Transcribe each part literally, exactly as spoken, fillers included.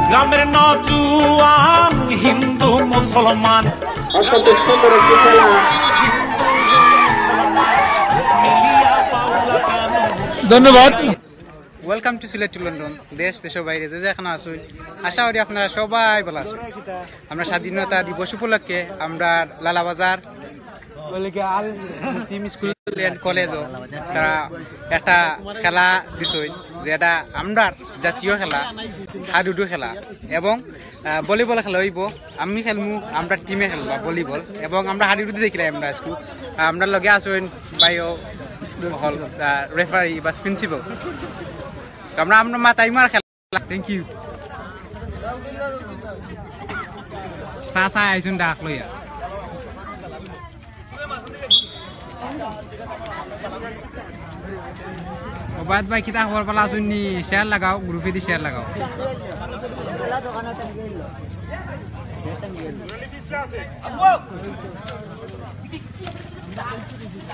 গ্রামের নজুয়ান হিন্দু মুসলমান। অত্যন্ত সুন্দর একটি খেলা। ধন্যবাদ। Welcome to Sylhet to London. দেশ, দেশের বাইরে যে যেখানো আছইন, আশা করি আপনারা সবাই ভালা আছইন। আমরা স্বাধীনতা দিবস উপলক্ষে আমরা লালাবাজার আল মুসলিম স্কুল অ্যান্ড কলেজও তারা একটা খেলা দিছইন, যেটা আমরার জাতীয় খেলা, হাডুডু খেলা, এবং আহ, ভলিবল খেলা অইবো। আমি খেলমু, আমরা টিমে খেলবা ভলিবল, এবং আমরা হাডুডু দেখিলাই আমরা আজকু। আহ, আমরার লগে আছইন ভাইও হল, আহ, রেফারি বা প্রিন্সিপাল। তো আমরা, আমরা মাতাইমু আর খেলা। Thank you। চা চা আইছইন ডাক লইয়া। ওবায়দ ভাই, কিতা খবর, ভালা আছইন নি? শেয়ার লাগাও, গ্রুপেদি শেয়ার লাগাও।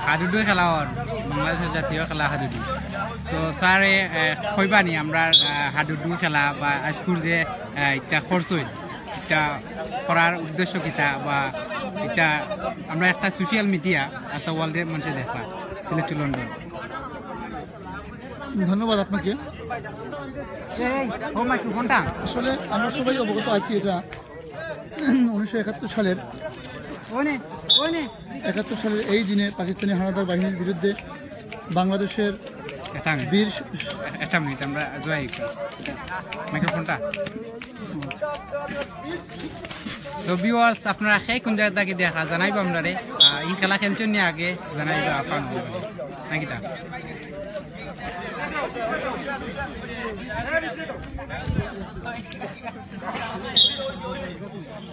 হাডুডু খেলা অর, বাংলাদেশের জাতীয় খেলা হাডুডু। তো স্যারে, আহ, কইবা নি আমরা, আহ, হাডুডু খেলা বা আজকুর যে, আহ, ইটা করছইন, ইটা করার উদ্দেশ্য কিতা বা ইটা আমরা একটা সোশ্যাল মিডিয়া আছে, ওয়ার্ল্ডের মানুষে দেখলা, সিলেট to লন্ডন। ধন্যবাদ আপনাকে। এই, ও মাইক্রোফোনটা। আসলে আমরা সবাই অবগত আছি এটা উনিশশো একাত্তর সালের ওনে, ওনে। একাত্তর সালের এই দিনে পাকিস্তানি হানাদার বাহিনীর বিরুদ্ধে বাংলাদেশের এটা আমি। বীর একটা মিনিট, আমরা জয় একটু। মাইক্রোফোনটা। তো ভিউয়ার্স, আপনারা কে কোন জায়গা থাকি দেখরা জানাইবা আমরারে। আহ, এই খেলা খেলছইন নি আগে জানাইবা আপনারা। নাকি তা?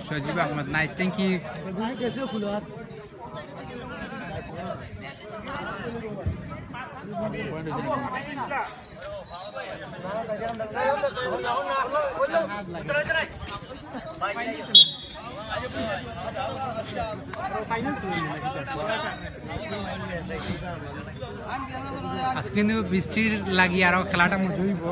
সজীব আহমদ, nice, thank you। আজকে কিন্তু বৃষ্টির লাগি আরো খেলাটা মজা অইবো।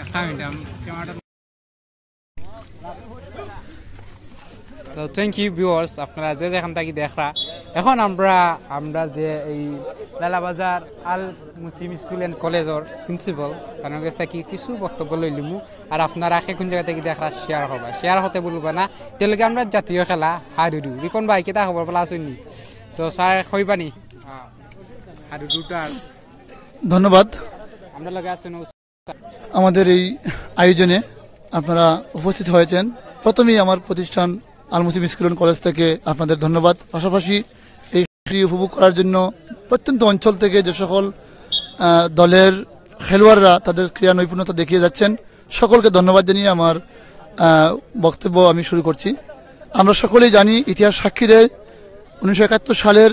একটা মিনিট, আমি ক্যামেরাটা So thank you viewers, আপনারা যে যেখান থাকি দেখরা। এখন আমরা, আমরা যে এই লালাবাজার আল মুসলিম স্কুল অ্যান্ড কলেজর প্রিন্সিপাল, তার কাছ থাকি কিছু বক্তব্য লইলিমু, আর আপনারা কে কোন জায়গা থাকি দেখরা শেয়ার করবা, শেয়ার করতে ভুলবা না। তেলকে আমরা জাতীয় খেলা হাডুডু। রিপন ভাই, কিতা খবর, ভালা আছইন নি? So স্যার কইবা নি? আহ, হাডুডুটা আর ধন্যবাদ। আমরা লগে আছেন আমাদের এই আয়োজনে আপনারা উপস্থিত হয়েছেন। প্রথমেই আমার প্রতিষ্ঠান আল মুসলিম স্কুল অ্যান্ড কলেজ থেকে আপনাদের ধন্যবাদ। পাশাপাশি এই খেলাটি উপভোগ করার জন্য প্রত্যন্ত অঞ্চল থেকে যে সকল, আহ, দলের খেলোয়াড়রা তাদের ক্রীড়া নৈপুণ্যতা দেখিয়ে যাচ্ছেন, সকলকে ধন্যবাদ জানিয়ে আমার, আহ, বক্তব্য আমি শুরু করছি। আমরা সকলেই জানি, ইতিহাস সাক্ষী দেয়, উনিশশো একাত্তর সালের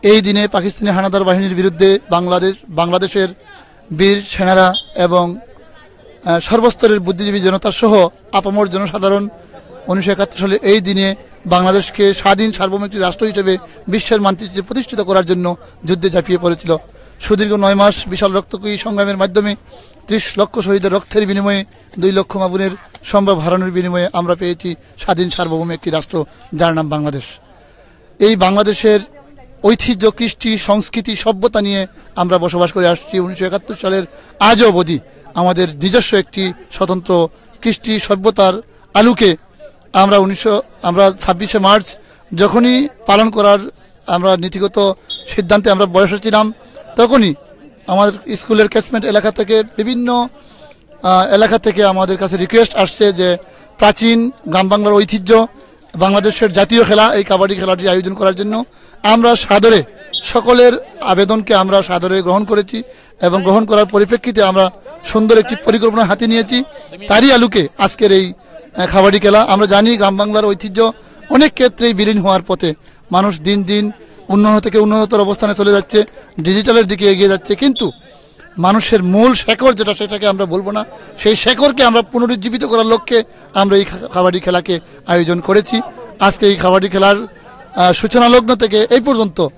এই দিনে পাকিস্তানি হানাদার বাহিনীর বিরুদ্ধে বাংলাদেশ, বাংলাদেশের বীর সেনারা এবং, আহ, সর্বস্তরের বুদ্ধিজীবী জনতা সহ আপামর জনসাধারণ উনিশশো একাত্তর সালে এই দিনে বাংলাদেশকে স্বাধীন সার্বভৌম একটি রাষ্ট্র হিসেবে বিশ্বের মানচিত্রে প্রতিষ্ঠিত করার জন্য যুদ্ধে ঝাঁপিয়ে পড়েছিল। সুদীর্ঘ নয় মাস বিশাল রক্তক্ষয়ী সংগ্রামের মাধ্যমে ত্রিশ লক্ষ শহীদের রক্তের বিনিময়ে দুই লক্ষ মা বোনের সম্ভ্রম হারানোর বিনিময়ে আমরা পেয়েছি স্বাধীন সার্বভৌম একটি রাষ্ট্র, যার নাম বাংলাদেশ। এই বাংলাদেশের ঐতিহ্য, কৃষ্টি, সংস্কৃতি, সভ্যতা নিয়ে আমরা বসবাস করে আসছি উনিশশো একাত্তর সালের আজও অবধি। আমাদের নিজস্ব একটি স্বতন্ত্র কৃষ্টি সভ্যতার আলোকে আমরা উনিশশো, আমরা ছাব্বিশে মার্চ যখনই পালন করার আমরা নীতিগত সিদ্ধান্তে আমরা বসেছিলাম, তখনই আমাদের স্কুলের ক্যাচমেন্ট এলাকা থেকে বিভিন্ন, আহ, এলাকা থেকে আমাদের কাছে রিকোয়েস্ট আসছে যে প্রাচীন গ্রাম বাংলার ঐতিহ্য, বাংলাদেশের জাতীয় খেলা, এই কাবাডি খেলাটি আয়োজন করার জন্য আমরা সাদরে, সকলের আবেদনকে আমরা সাদরে গ্রহণ করেছি এবং গ্রহণ করার পরিপ্রেক্ষিতে আমরা সুন্দর একটি পরিকল্পনা হাতে নিয়েছি। তারই আলোকে আজকের এই, আহ, কাবাডি খেলা। আমরা জানি গ্রাম বাংলার ঐতিহ্য অনেক ক্ষেত্রেই বিলীন হওয়ার পথে, মানুষ দিন দিন উন্নত থেকে উন্নততর অবস্থানে চলে যাচ্ছে, ডিজিটালের দিকে এগিয়ে যাচ্ছে, কিন্তু মানুষের মূল শেকড় যেটা, সেটাকে আমরা ভুলবো না। সেই শেকড়কে আমরা পুনরুজ্জীবিত করার লক্ষ্যে আমরা এই খা-, কাবাডি খেলাকে আয়োজন করেছি। আজকে এই কাবাডি খেলার, আহ, সূচনা লগ্ন থেকে এই পর্যন্ত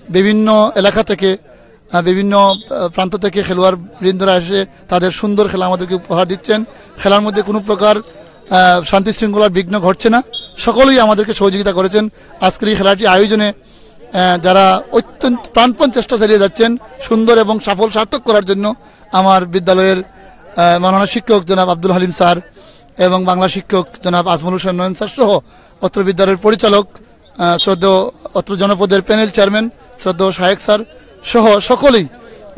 বিভিন্ন এলাকা থেকে, আহ, বিভিন্ন, আহ, প্রান্ত থেকে খেলোয়াড় বৃন্দরা এসে তাদের সুন্দর খেলা আমাদেরকে উপহার দিচ্ছেন। খেলার মধ্যে কোনো প্রকার, আহ, শান্তি শৃঙ্খলার বিঘ্ন ঘটছে না। সকলেই আমাদেরকে সহযোগিতা করেছেন। আজকের এই খেলাটি আয়োজনে, আহ, যারা অত্যন্ত প্রাণপণ চেষ্টা চালিয়ে যাচ্ছেন সুন্দর এবং সাফল সার্থক করার জন্য, আমার বিদ্যালয়ের, আহ, মাননীয় শিক্ষক জনাব আব্দুল হালিম স্যার এবং বাংলা শিক্ষক জনাব আজমল হোসেন নয়ন স্যার সহ অত্র বিদ্যালয়ের পরিচালক, আহ, শ্রদ্ধেয় অত্র জনপদের প্যানেল চেয়ারম্যান শ্রদ্ধেয় শায়েক স্যার সহ সকলেই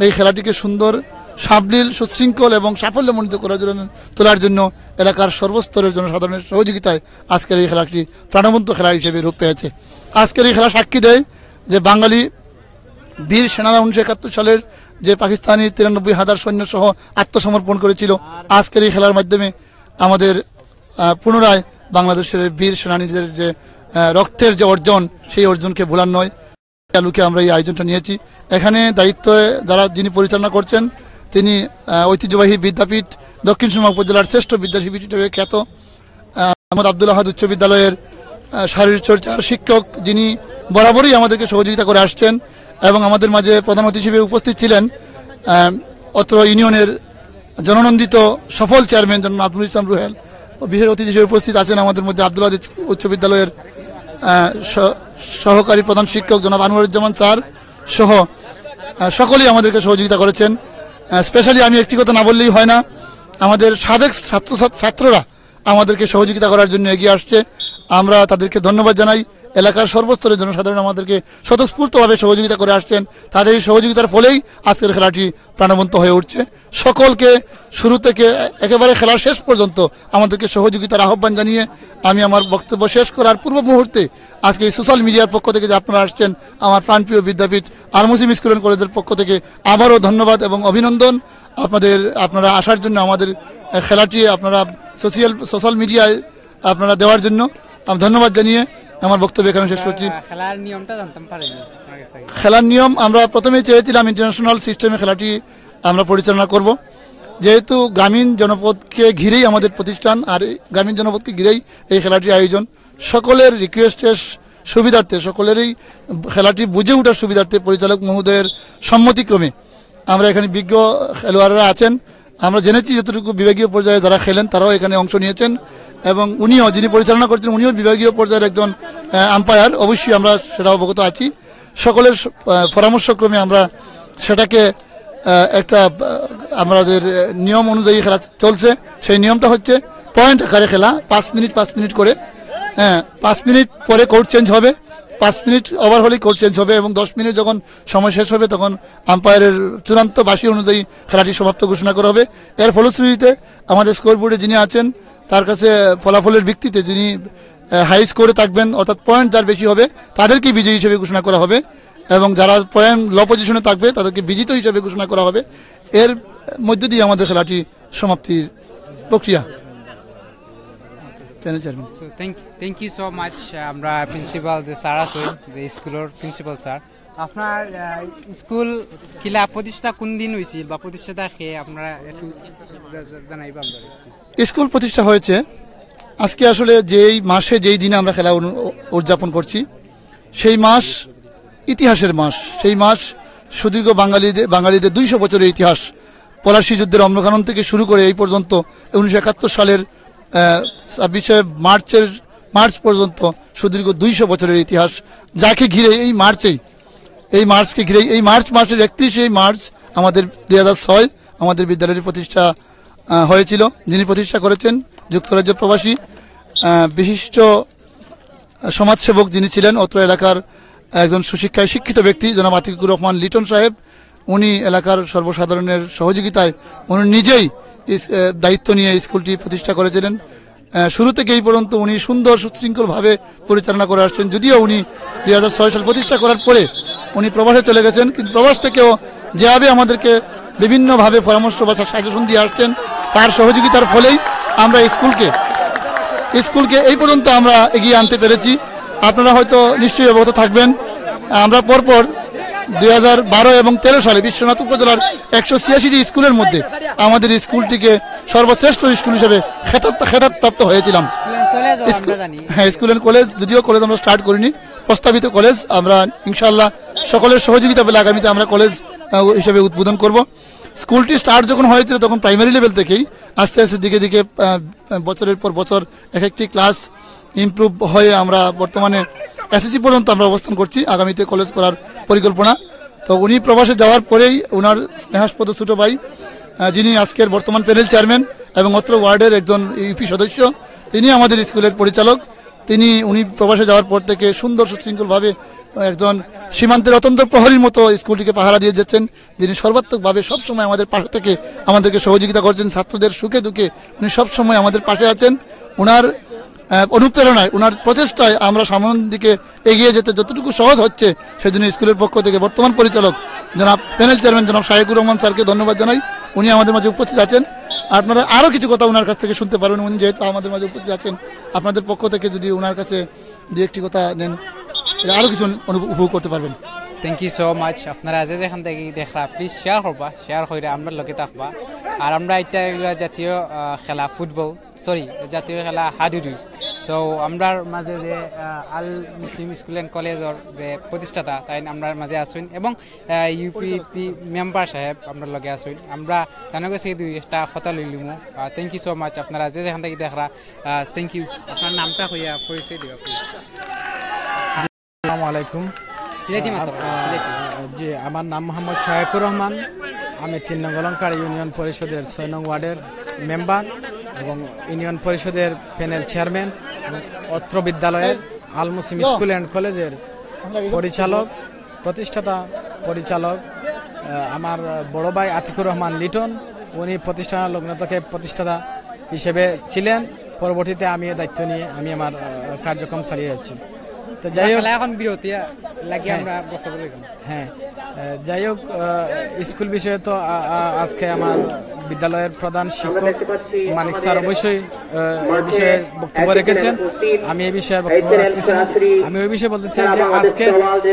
এই খেলাটিকে সুন্দর, সাবলীল, সুশৃঙ্খল এবং সাফল্যমণ্ডিত করার জন্য, তোলার জন্য এলাকার সর্বস্তরের জনসাধারণের সহযোগিতায় আজকের এই খেলাটি প্রাণবন্ত খেলা হিসেবে রূপ পেয়েছে। আজকের এই খেলা সাক্ষী দেয় যে বাঙালি বীর সেনারা উনিশশো একাত্তর সালের যে পাকিস্তানি তিরানব্বই হাজার সৈন্য সহ আত্মসমর্পণ করেছিল, আজকের এই খেলার মাধ্যমে আমাদের, আহ, পুনরায় বাংলাদেশের বীর সেনানীদের যে, আহ, রক্তের যে অর্জন, সেই অর্জনকে ভুলার নয়। আলোকে আমরা এই আয়োজনটা নিয়েছি। এখানে দায়িত্বে যারা, যিনি পরিচালনা করছেন, তিনি, আহ, ঐতিহ্যবাহী বিদ্যাপীঠ, দক্ষিণ সুরমা উপজেলার শ্রেষ্ঠ বিদ্যাপীঠ হিসেবে খ্যাত, আহ, মোহাম্মদ আব্দুল আহাদ উচ্চ বিদ্যালয়ের, আহ, শারীরচর্চার শিক্ষক, যিনি বরাবরই আমাদেরকে সহযোগিতা করে আসছেন এবং আমাদের মাঝে প্রধান অতিথি হিসেবে উপস্থিত ছিলেন, আহ, অত্র ইউনিয়নের জননন্দিত সফল চেয়ারম্যান জনাব নাজমুল ইসলাম রুহেল। ও বিশেষ অতিথি হিসেবে উপস্থিত আছেন আমাদের মধ্যে আব্দুল আহাদ উচ্চ বিদ্যালয়ের, আহ, স-, সহকারী প্রধান শিক্ষক জনাব আনোয়ারুজ্জামান স্যার সহ, আহ, সকলেই আমাদেরকে সহযোগিতা করেছেন। আহ, স্পেশালি আমি একটি কথা না বললেই হয় না, আমাদের সাবেক ছাত্র, ছাত্ররা আমাদেরকে সহযোগিতা করার জন্য এগিয়ে আসছে। আমরা তাদেরকে ধন্যবাদ জানাই। এলাকার সর্বস্তরের জনসাধারণ আমাদেরকে স্বতঃস্ফূর্তভাবে সহযোগিতা করে আসছেন। তাদের এই সহযোগিতার ফলেই আজকের খেলাটি প্রাণবন্ত হয়ে উঠছে। সকলকে শুরু থেকে একেবারে খেলার শেষ পর্যন্ত আমাদেরকে সহযোগিতার আহ্বান জানিয়ে আমি আমার বক্তব্য শেষ করার পূর্ব মুহূর্তে আজকে এই সোশ্যাল মিডিয়ার পক্ষ থেকে যে আপনারা আসছেন, আমার প্রাণপ্রিয় বিদ্যাপীঠ আল মুসলিম স্কুল অ্যান্ড কলেজের পক্ষ থেকে আবারও ধন্যবাদ এবং অভিনন্দন। আপনাদের, আপনারা আসার জন্য আমাদের, আহ, খেলাটি আপনারা সোশিয়াল, সোশ্যাল মিডিয়ায় আপনারা দেওয়ার জন্য আমি ধন্যবাদ জানিয়ে আমার বক্তব্য এখানে শেষ করছি। খেলার নিয়মটা জানতাম পারিনি আপনার কাছ থেকে। খেলার নিয়ম আমরা প্রথমেই চেয়েছিলাম ইন্টারন্যাশনাল সিস্টেমে খেলাটি আমরা পরিচালনা করব, যেহেতু গ্রামীণ জনপদকে ঘিরেই আমাদের প্রতিষ্ঠান, আর এই গ্রামীণ জনপদকে ঘিরেই এই খেলাটির আয়োজন। সকলের রিকোয়েস্টের সুবিধার্থে, সকলেরই খেলাটি বুঝে ওঠার সুবিধার্থে পরিচালক মহোদয়ের সম্মতিক্রমে আমরা এখানে বিজ্ঞ খেলোয়াড়রা আছেন। আমরা জেনেছি যতটুকু বিভাগীয় পর্যায়ে যারা খেলেন, তারাও এখানে অংশ নিয়েছেন এবং উনিও, যিনি পরিচালনা করছেন, উনিও বিভাগীয় পর্যায়ের একজন, আহ, আম্পায়ার। অবশ্যই আমরা সেটা অবগত আছি। সকলের স-, আহ, পরামর্শক্রমে আমরা সেটাকে, আহ, একটা, আহ, আমাদের, আহ, নিয়ম অনুযায়ী খেলা চলছে। সেই নিয়মটা হচ্ছে পয়েন্ট আকারে খেলা, পাঁচ মিনিট, পাঁচ মিনিট করে। হ্যাঁ, পাঁচ মিনিট পরে কোর্ট চেঞ্জ হবে, পাঁচ মিনিট ওভার হলেই কোর্ট চেঞ্জ হবে এবং দশ মিনিট যখন সময় শেষ হবে, তখন আম্পায়ারের চূড়ান্ত বাঁশি অনুযায়ী খেলাটি সমাপ্ত ঘোষণা করা হবে। এর ফলশ্রুতিতে আমাদের স্কোর বোর্ডে যিনি আছেন, তার কাছে ফলাফলের ভিত্তিতে যিনি, আহ, হাই স্কোরে থাকবেন, অর্থাৎ পয়েন্ট যার বেশি হবে, তাদেরকে বিজয়ী হিসেবে ঘোষণা করা হবে এবং যারা পয়েন্ট লো পজিশনে থাকবে, তাদেরকে বিজিত হিসেবে ঘোষণা করা হবে। এর মধ্য দিয়ে আমাদের খেলাটি সমাপ্তির প্রক্রিয়া। Panel chairman. So, thank, thank you so much. আমরা প্রিন্সিপাল যে স্যার আছে, যে স্কুলের প্রিন্সিপাল স্যার, আপনার, আহ, স্কুল কিলা প্রতিষ্ঠা কোন দিন হয়েছিল বা প্রতিষ্ঠাতা কে, আপনারা একটু জা-, জা-, জানাইবা আমরা। স্কুল প্রতিষ্ঠা হয়েছে আজকে, আসলে যেই মাসে, যেই দিনে আমরা খেলা অনু-, উদযাপন করছি, সেই মাস ইতিহাসের মাস। সেই মাস সুদীর্ঘ বাঙালিদের, বাঙালিদের দুইশো বছরের ইতিহাস। পলাশী যুদ্ধের অম্লকানন থেকে শুরু করে এই পর্যন্ত উনিশশো একাত্তর সালের, আহ, ছাব্বিশে মার্চের, মার্চ পর্যন্ত সুদীর্ঘ দুইশো বছরের ইতিহাস, যাকে ঘিরে এই মার্চেই, এই মার্চকে ঘিরেই, এই মার্চ মাসের একত্রিশে মার্চ আমাদের দুই হাজার ছয় আমাদের বিদ্যালয়টি প্রতিষ্ঠা, আহ, হয়েছিল। যিনি প্রতিষ্ঠা করেছেন যুক্তরাজ্য প্রবাসী, আহ, বিশিষ্ট সমাজসেবক যিনি ছিলেন, অত্র এলাকার একজন সুশিক্ষায় শিক্ষিত ব্যক্তি জনাব আতিকুর রহমান লিটন সাহেব, উনি এলাকার সর্বসাধারণের সহযোগিতায় উনি নিজেই ইস-, এ, দায়িত্ব নিয়ে স্কুলটি প্রতিষ্ঠা করেছিলেন। এ, শুরু থেকে এই পর্যন্ত উনি সুন্দর সুশৃঙ্খলভাবে পরিচালনা করে আসছেন। যদিও উনি দুই হাজার ছয় সাল প্রতিষ্ঠা করার পরে উনি প্রবাসে চলে গেছেন, কিন্তু প্রবাস থেকেও যেভাবে আমাদেরকে বিভিন্নভাবে পরামর্শ বা সাজেশন দিয়ে আসছেন, তার সহযোগিতার ফলেই আমরা স্কুলকে, স্কুলকে এই পর্যন্ত আমরা এগিয়ে আনতে পেরেছি। আপনারা হয়তো নিশ্চয়ই অবগত থাকবেন, আমরা পরপর দুই হাজার বারো এবং তেরো সালে বিশ্বনাথ উপজেলার একশো ছিয়াশিটি স্কুলের মধ্যে আমাদের স্কুলটিকে সর্বশ্রেষ্ঠ স্কুল হিসেবে খেতাব খেতাব প্রাপ্ত হয়েছিলাম। স্কুল অ্যান্ড কলেজও স্কুল- আমরা জানি। হ্যাঁ, স্কুল অ্যান্ড কলেজ, যদিও কলেজ আমরা স্টার্ট করিনি, প্রস্তাবিত কলেজ আমরা ইনশাআল্লাহ সকলের সহযোগিতা পেলে আগামীতে আমরা কলেজ আহ, হিসেবে উদ্বোধন করব। স্কুলটি স্টার্ট যখন হয়েছিল তখন প্রাইমারি লেভেল থেকেই আস্তে আস্তে দিকে দিকে আহ, বছরের পর বছর এক একটি ক্লাস ইমপ্রুভ হয়ে আমরা বর্তমানে এসএসসি পর্যন্ত আমরা অবস্থান করছি। আগামীতে কলেজ করার পরিকল্পনা। তো উনি প্রবাসে যাওয়ার পরেই ওনার স্নেহাস্পদ ছোট ভাই, আহ, যিনি আজকের বর্তমান প্যানেল চেয়ারম্যান এবং অত্র ওয়ার্ডের একজন ইউপি সদস্য, তিনি আমাদের স্কুলের পরিচালক। তিনি উনি প্রবাসে যাওয়ার পর থেকে সুন্দর সুশৃঙ্খলভাবে একজন সীমান্তের অতন্দ্র প্রহরীর মতো স্কুলটিকে পাহারা দিয়ে যাচ্ছেন, যিনি সর্বাত্মকভাবে সবসময় আমাদের পাশে থেকে আমাদেরকে সহযোগিতা করছেন। ছাত্রদের সুখে দুঃখে উনি সবসময় আমাদের পাশে আছেন। ওনার আহ, অনুপ্রেরণায়, ওনার প্রচেষ্টায় আমরা সামনের দিকে এগিয়ে যেতে যতটুকু সহজ হচ্ছে, সেজন্য স্কুলের পক্ষ থেকে বর্তমান পরিচালক জনাব, প্যানেল চেয়ারম্যান জনাব শায়েকুর রহমান স্যারকে ধন্যবাদ জানাই। উনি আমাদের মাঝে উপস্থিত আছেন। আপনারা আরও কিছু কথা ওনার কাছ থেকে শুনতে পারবেন। উনি যেহেতু আমাদের মাঝে উপস্থিত আছেন, আপনাদের পক্ষ থেকে যদি ওনার কাছে দু একটি কথা নেন, আরও কিছু অনুভব উপভোগ করতে পারবেন। Thank you so much. আপনারা যে যেখান থেকে দেখরা, প্লিজ শেয়ার করবা, শেয়ার করে আমরা লগে থাকবা। আর আমরা এটা জাতীয় আহ, খেলা ফুটবল, সরি, জাতীয় খেলা হাডুডু। সো আমরার মাঝে যে আহ, আল মুসলিম স্কুল অ্যান্ড কলেজর যে প্রতিষ্ঠাতা, তাইন আমরার মাঝে আছইন এবং ইউপিপি মেম্বার সাহেব আমরার লগে আছইন। আমরা তানর গেছে দুই একটা কথা লইলিমু। Thank you so much. আপনারা যে যেখান থেকে দেখরা, থ্যাংক ইউ। আপনার নামটা কইয়া পরিচয় দিবা প্লিজ। আসসালামু আলাইকুম। সিলেটি মাতো, আহ, সিলেটি। জি, আমার নাম মোহাম্মদ শায়েকুর রহমান। আমি তিন নং অলংকার ইউনিয়ন পরিষদের ছয় নং ওয়ার্ডের মেম্বার এবং ইউনিয়ন পরিষদের প্যানেল চেয়ারম্যান এবং অত্র বিদ্যালয়ের আল মুসলিম স্কুল অ্যান্ড কলেজের পরিচালক, প্রতিষ্ঠাতা পরিচালক। আহ, আমার বড় ভাই আতিকুর রহমান লিটন, উনি প্রতিষ্ঠান লগ্ন থেকে প্রতিষ্ঠাতা হিসেবে ছিলেন। পরবর্তীতে আমি এই দায়িত্ব নিয়ে আমি আমার আহ, কার্যক্রম চালিয়ে যাচ্ছি। তো যাই হোক, খেলা এখন বিরতি লাগি হ্যাঁ। আমরা বক্তব্য লইলাম। হ্যাঁ, আহ, যাই হোক, আহ, স্কুল বিষয়ে তো আ- আ- আজকে আমার বিদ্যালয়ের প্রধান শিক্ষক মানিক স্যার অবশ্যই আহ, এই বিষয়ে বক্তব্য রেখেছেন। আমি এই বিষয়ে আর বক্তব্য রাখতেছি না। আমি ওই বিষয়ে বলতে চাই যে আজকে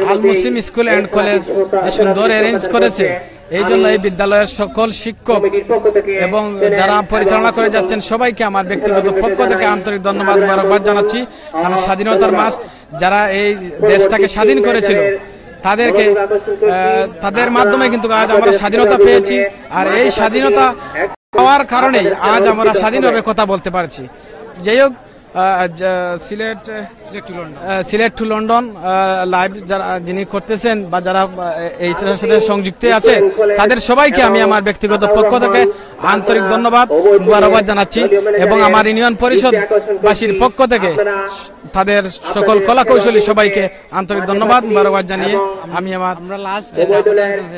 আল মুসলিম স্কুল অ্যান্ড কলেজ যে সুন্দর অ্যারেঞ্জ করেছে, এই জন্য এই বিদ্যালয়ের সকল শিক্ষক এবং যারা পরিচালনা করে যাচ্ছেন সবাইকে আমার ব্যক্তিগত পক্ষ থেকে আন্তরিক ধন্যবাদ, মোবারকবাদ জানাচ্ছি। কারণ স্বাধীনতার মাস, যারা এই দেশটাকে স্বাধীন করেছিল, তাদেরকে আহ, তাদের মাধ্যমে কিন্তু আজ আমরা স্বাধীনতা পেয়েছি। আর এই স্বাধীনতা পাওয়ার কারণেই আজ আমরা স্বাধীনভাবে কথা বলতে পারছি। যাই হোক, আহ, আজ, আহ, সিলেট আহ, সিলেট টু লন্ডন লাইভ যারা যিনি করতেছেন বা যারা আহ, এইটার সাথে সংযুক্ত আছে, তাদের সবাইকে আমি আমার ব্যক্তিগত পক্ষ থেকে আন্তরিক ধন্যবাদ, মুবারকবাদ জানাচ্ছি এবং আমার ইউনিয়ন পরিষদবাসীর পক্ষ থেকে তাদের সকল কলাকৌশলী সবাইকে আন্তরিক ধন্যবাদ, মুবারকবাদ জানিয়ে আমি আমার আমরা লাস্ট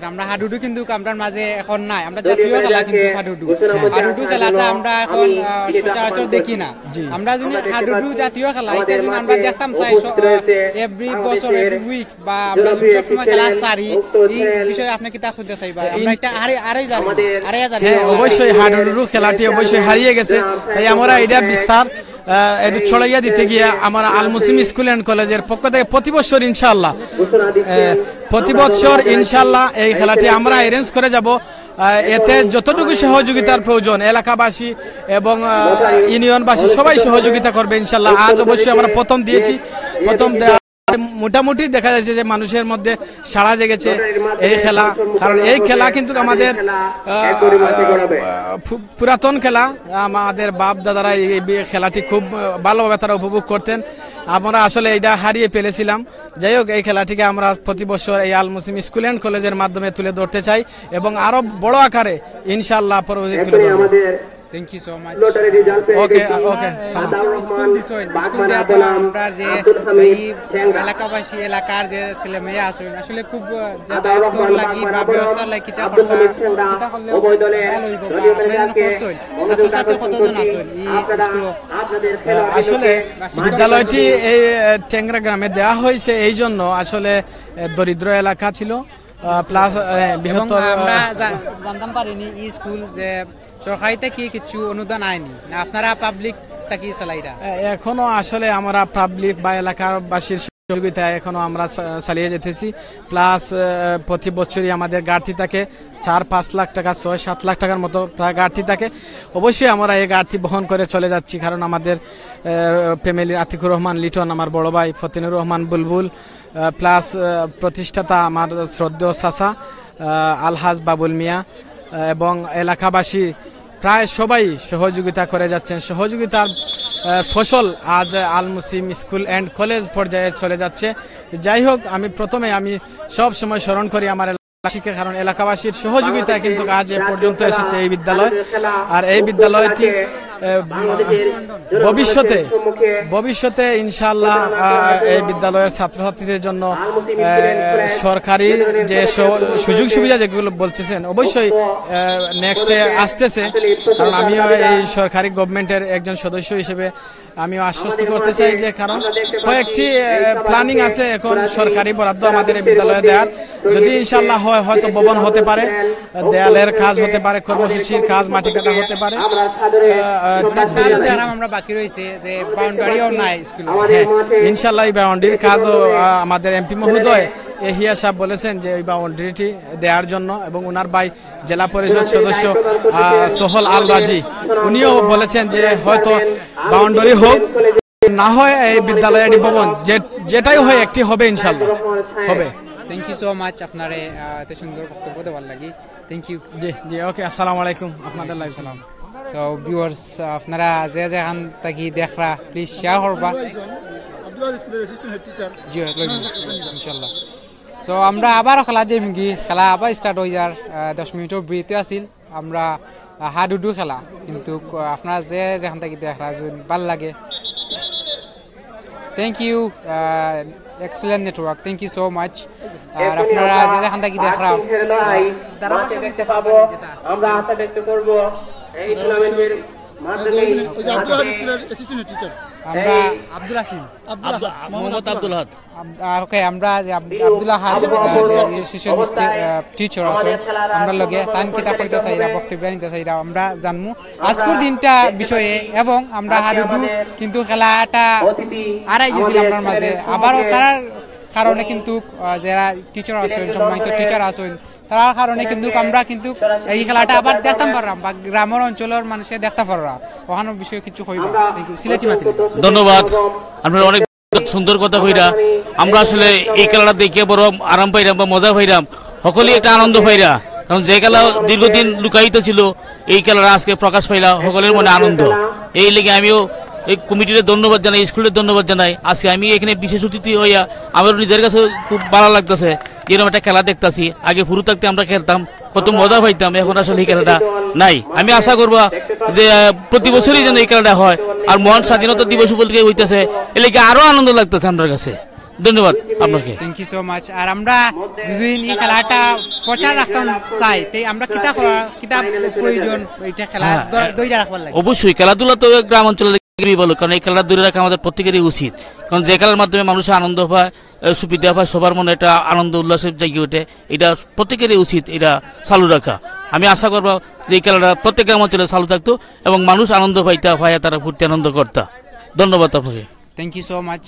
আমরা হাডুডু কিন্তু আমরার মাঝে এখন নাই। আমরা জাতীয় খেলা কিন্তু হাডুডু। হাডুডু খেলাটা আমরা এখন আহ, সচরাচর দেখি না। জি। আমরা যদি হাডুডু জাতীয় খেলা, এটা যদি আমরা দেখতাম চাই এভরি বছর, এভরি উইক, বা আমরা যদি সবসময় খেলা সারি, এই বিষয়ে আপনি কিতা কইতে চাইবা? আমরা একটা আরে আরে জানি, আরে জানি। হ্যাঁ, অবশ্যই হাডুডু খেলাটি অবশ্যই হারিয়ে গেছে, তাই আমরা এটা বিস্তার আহ, একটু ছড়াইয়া দিতে গিয়ে আমার আল মুসলিম স্কুল অ্যান্ড কলেজের পক্ষ থেকে প্রতি বছর ইনশাআল্লাহ আহ, প্রতি বছর ইনশাআল্লাহ এই খেলাটি আমরা অ্যারেঞ্জ করে যাব। আহ, এতে যতটুকু সহযোগিতার প্রয়োজন এলাকাবাসী এবং আহ, ইউনিয়নবাসী সবাই সহযোগিতা করবে ইনশাআল্লাহ। আজ অবশ্যই আমরা প্রথম দিয়েছি, প্রথম দেওয়া মোটামুটি দেখা যাচ্ছে যে মানুষের মধ্যে সাড়া জেগেছে এই খেলা। কারণ এই খেলা কিন্তু আমাদের আহ, আহ, পু- পুরাতন খেলা। আমাদের বাপ দাদারা এই এই বি- খেলাটি খুব আহ, ভালোভাবে তারা উপভোগ করতেন। আমরা আসলে এটা হারিয়ে ফেলেছিলাম। যাই হোক, এই খেলাটিকে আমরা প্রতি বছর এই আল মুসলিম স্কুল অ্যান্ড কলেজের মাধ্যমে তুলে ধরতে চাই এবং আরো বড় আকারে ইনশাআল্লাহ পরবর্তী তুলে ধরবো। Thank you so much. Okay, okay, সালাম। স্কুল দিছইন, স্কুল দেওয়া তো আমরা যে এই এলাকাবাসী, এলাকার যে ছেলে মেয়ে আছইন, আসলে খুব আহ, যাতায়াতর লাগি বা ব্যবস্থার লাগি কিতা করতা, কিতা করলে ভালো হইব বা আপনারা যেন করছইন, ছাত্রছাত্রী কতজন আছইন এই স্কুলো? আহ, আসলে বিদ্যালয়টি এই আহ, টেংরা গ্রামে দেওয়া হয়েছে, এই জন্য আসলে আহ, দরিদ্র এলাকা ছিল, প্লাস এবং বৃহত্তর আমরা আহ, জা- জানতাম পারিনি এই স্কুল যে সরকারিতে কি কিছু অনুদান আয়নি না, আপনারা পাবলিক থাকি চালাইরা? এখনো আসলে আমরা পাবলিক বা এলাকাবাসীর সহযোগিতা এখনো আমরা চা-, চালিয়ে যেতেছি। প্লাস প্রতি বছরই আমাদের ঘাটতি থাকে চার পাঁচ লাখ টাকা, ছয় সাত লাখ টাকার মতো প্রায় ঘাটতি থাকে। অবশ্যই আমরা এই ঘাটতি বহন করে চলে যাচ্ছি, কারণ আমাদের ফ্যামিলির আতিকুর রহমান লিটন, আমার বড় ভাই ফতিনুর রহমান বুলবুল, প্লাস প্রতিষ্ঠাতা আমার শ্রদ্ধেয় চাচা আহ, আলহাজ বাবুল মিয়া, আহ, এবং এলাকাবাসী প্রায় সবাই সহযোগিতা করে যাচ্ছেন। সহযোগিতার আহ, ফসল আজ আল মুসিম স্কুল অ্যান্ড কলেজ পর্যায়ে চলে যাচ্ছে। যাই হোক, আমি প্রথমে, আমি সব সময় স্মরণ করি আমার এলাকাবাসীকে, কারণ এলাকাবাসীর সহযোগিতায় কিন্তু আজ এ পর্যন্ত এসেছে এই বিদ্যালয়। আর এই বিদ্যালয়টি আহ, ভবিষ্যতে, ভবিষ্যতে ইনশাআল্লাহ, আহ, এই বিদ্যালয়ের ছাত্রছাত্রীদের জন্য আহ, সরকারি যে সু- সুযোগ সুবিধা যেগুলো বলছেন, অবশ্যই নেক্সটে আসতেছে। কারণ আমিও এই সরকারি গভর্নমেন্টের একজন সদস্য হিসেবে আমিও আশ্বস্ত করতে চাই যে, কারণ কয়েকটি প্ল্যানিং আছে এখন সরকারি বরাদ্দ আমাদের এই বিদ্যালয়ে দেওয়ার। যদি ইনশাআল্লাহ হয়, হয়তো ভবন হতে পারে, দেয়ালের কাজ হতে পারে, কর্মসূচির কাজ, মাটি কাটা হতে পারে। আহ, আহ, জি, জি। তারা আমরা বাকি রয়েছে যে বাউন্ডারিও নাই স্কুল। হ্যাঁ, ইনশাআল্লাহ এই বাউন্ডারির কাজও, আহ, আমাদের এমপি মহোদয় এহিয়া সাহেব বলেছেন যে ওই বাউন্ডারিটি দেওয়ার জন্য, এবং ওনার ভাই জেলা পরিষদ সদস্য আহ, সোহল আল রাজি, উনিও বলেছেন যে হয়তো বাউন্ডারি হোক, না হয় এই বিদ্যালয় এডি ভবন, যে যেটাই হয় একটি হবে ইনশাআল্লাহ, হবে। থ্যাংক ইউ সো মাচ আপনারে, আহ, এত সুন্দর বক্তব্য দেওয়ার লাগি। Thank you. জি, জি, ওকে, আসসালামু আলাইকুম, আপনাদের লাইভ সালাম। সো ভিউয়ার্স, আপনারা যে যেখান থাকি দেখরা, প্লিজ শেয়ার করবা। আব্দুল আজিজ স্কুলের অ্যাসিস্ট্যান্ট হেড টিচার। জি, লই নিন, ইনশাআল্লাহ। সো আমরা আবার খেলা যাইমুগি, খেলা আবার স্টার্ট হয়ে যার, আহ, দশ মিনিটর ব্রেক আছিল। আমরা, আহ, হাডুডু খেলা, কিন্তু, আহ, আপনারা যে যেখান থাকি দেখরা, যদি ভালা লাগে, thank you. Excellent network, thank you so much. আর আপনারা যে যেখান থাকি দেখরা, আমরা আশা ব্যক্ত করব এই টুর্নামেন্টের মাধ্যমে। ওই যে আব্দুল হাদ স্কুলের অ্যাসিস্ট্যান্ট টিচার। আমরা আব্দুল হাসিম। আব্দুল হাদ, মোহাম্মদ মোহাম্মদ আব্দুল হাদ। আব্দুল হাদ। আব-, আহ, ওকে, আমরা যে আব-, আব্দুল হাদ, আহ, যে assistant, আহ, teacher আছইন, আমরার লগে তান কিতা কইতা চাইরা, বক্তব্য নিতা চাইরা, আমরা জানমু আজকুর দিনটা বিষয়ে। এবং আমরা হাডুডু কিন্তু খেলাটা আরাই গেছিল আমরার মাঝে, আবারও তারার কারণে কিন্তু, আহ, যারা টিচার আছইন, সম্মানিত টিচার আছইন, তারার কারণে কিন্তু আমরা কিন্তু এই খেলাটা আবার দেখতাম পারলাম বা গ্রামের অঞ্চলের মানুষে দেখতা পাররা। ওখানে বিষয়ে কিছু কইবা। Thank you. সিলেটি মাতিলে। ধন্যবাদ। আপনারা অনেক সুন্দর কথা কইরা। আমরা আসলে এই খেলাটা দেখে বড় আরাম পাইলাম বা মজা পাইলাম, সকলেই একটা আনন্দ পাইরা। কারণ যে খেলা দীর্ঘদিন লুকায়িত ছিল, এই খেলাটা আজকে প্রকাশ পাইলা, সকলের মনে আনন্দ। এই লেগে আমিও এই কমিটিরে ধন্যবাদ জানাই, স্কুলের ধন্যবাদ জানাই। আজকে আমি এখানে বিশেষ অতিথি হইয়া আমারও নিজের কাছে খুব ভালো লাগতেছে যে এরকম একটা খেলা দেখতাছি। আগে হুরু থাকতে আমরা খেলতাম, কত মজা পাইতাম, এখন আসলে এই খেলাটা নাই। আমি আশা করবো যে, আহ, প্রতি বছরই যেন এই খেলাটা হয়। আর মহান স্বাধীনতা দিবস উপলক্ষে হইতেছে, এর লাগি আরো আনন্দ লাগতেছে আমার কাছে। ধন্যবাদ আপনাকে। Thank you so much. আর আমরা যদি এই খেলাটা প্রচার রাখতাম চাই, তাই আমরা কিতা করা, কিতা প্রয়োজন এটা খেলা হ্যাঁ, ধ-, ধরে রাখবার লাগে? অবশ্যই খেলাধুলা তো গ্রাম অঞ্চলে বলো, কারণ এই খেলাটা ধরে রাখা আমাদের প্রত্যেকেরই উচিত। কারণ যে খেলার মাধ্যমে মানুষ আনন্দ পায়, এ, সুবিধা পায়, সবার মনে একটা আনন্দ উল্লাসে জেগে ওঠে, এটা প্রত্যেকেরই উচিত এটা চালু রাখা। আমি আশা করবো যে এই খেলাটা প্রত্যেক গ্রাম অঞ্চলে চালু থাকতো এবং মানুষ আনন্দ পাইতা, পাইয়া তারা ফুর্তি আনন্দ করতা। ধন্যবাদ আপনাকে। Thank you so much.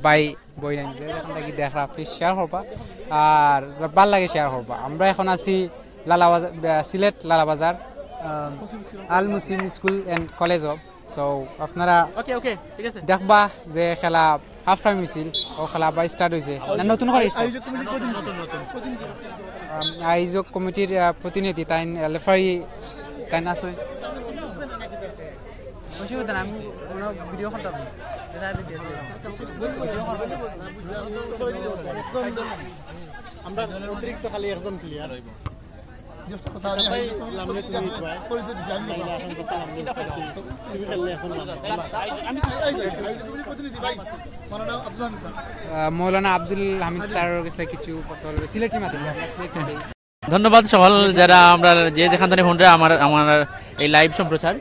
ভাই, বই নাই যে যেখান থাকি দেখরা, প্লিজ শেয়ার করবা, আর ভালা লাগে শেয়ার করবা। আমরা এখন আছি লালাবাজার, আহ, সিলেট লালাবাজার, আহ, Al Muslim school and college of. So আপনারা ওকে, ওকে, ঠিক আছে। দেখবা যে খেলা হাফ টাইম হইছিল, ও খেলা আবার স্টার্ট হইছে না, নতুন করে start? আয়োজক কমিটির প্রতিনিধি, প্রতিনিধি। আম, আয়োজক কমিটির, আহ, প্রতিনিধি তাইন, আহ, রেফারি তাইন আছে। অসুবিধা নাই, আমি কোনো ভিডিও করতাম না। আমরা অতিরিক্ত খালি একজন প্লেয়ার। আহ, মৌলানা আব্দুল হামিদ স্যারের কাছে কিছু কথা বলবে। সিলেটি মাধ্যমে আমরা সিলেটি। ধন্যবাদ সকল যারা আমরা যে যেখান থেকে ফোনটা আমার, আমার এই লাইভ সম্প্রচার।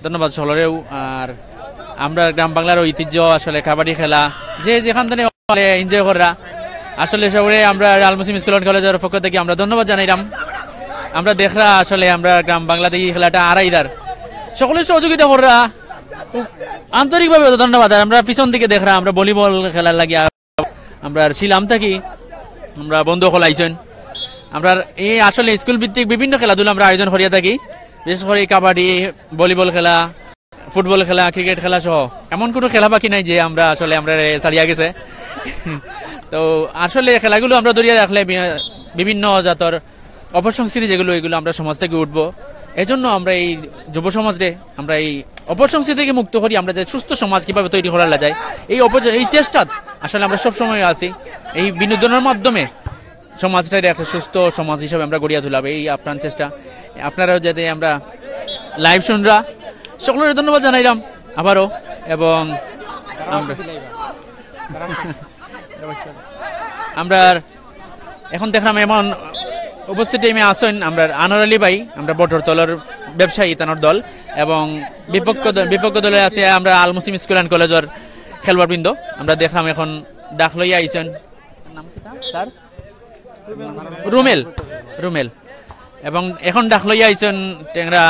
ধন্যবাদ সকলেরও। আর আমরা গ্রাম বাংলার ঐতিহ্য আসলে কাবাডি খেলা, যে যেখান থেকে এনজয় করা, আসলে সবাই আমরা আল মুসলিম স্কুল অ্যান্ড কলেজের পক্ষ থেকে আমরা ধন্যবাদ জানাইলাম। আমরা দেখরা আসলে আমরা গ্রাম বাংলাতে এই খেলাটা আড়াইদার সকলের সহযোগিতা কররা, খুব আন্তরিকভাবে ধন্যবাদ। আর আমরা পিছন দিকে দেখরা আমরা ভলিবল খেলার লাগি আমরা শিলং থাকি, আমরা বন্ধু অকল আইছইন। আমরা এই আসলে স্কুল ভিত্তিক বিভিন্ন খেলাধুলা আমরা আয়োজন করিয়া থাকি, বিশেষ করে কাবাডি, ভলিবল খেলা, ফুটবল খেলা, ক্রিকেট খেলা সহ এমন কোনো খেলা বাকি নাই যে আমরা আসলে আমরা ছাড়িয়া গেছে। তো আসলে খেলাগুলো আমরা ধরিয়া রাখলে বি-, বিভিন্ন জাতর অপসংস্কৃতি যেগুলো, এগুলো আমরা সমাজ থেকে উঠবো। এজন্য আমরা এই যুব সমাজরে আমরা এই অপসংস্কৃতি থেকে মুক্ত করি, আমরা যে সুস্থ সমাজ কিভাবে তৈরি করা যায়, এই অপ-, এই চেষ্টা আসলে আমরা সবসময় আছি। এই বিনোদনের মাধ্যমে সমাজটারে একটা সুস্থ সমাজ হিসাবে আমরা গড়িয়া তুলাব, এই আপ্রাণ চেষ্টা। আপনারাও যাতে আমরা লাইভ শুনরা, সকলরে ধন্যবাদ জানাইলাম আবারও। এবং আমরা, আমরা এখন দেখলাম এমন উপস্থিত টিমে আছেন আমরা আনোয়ার আলী ভাই, আমরা বটরতলার ব্যবসায়ী, তানোর দল, এবং বিপক্ষ দ-, বিপক্ষ দলে আছে আমরা আল মুসলিম স্কুল অ্যান্ড কলেজের খেলোয়াড়বৃন্দ। আমরা দেখলাম এখন ডাক লইয়া আইছেন, নাম কি তার, স্যার? রুমেল, রুমেল। এবং এখন ডাক লইয়া আইছেন টেংরা,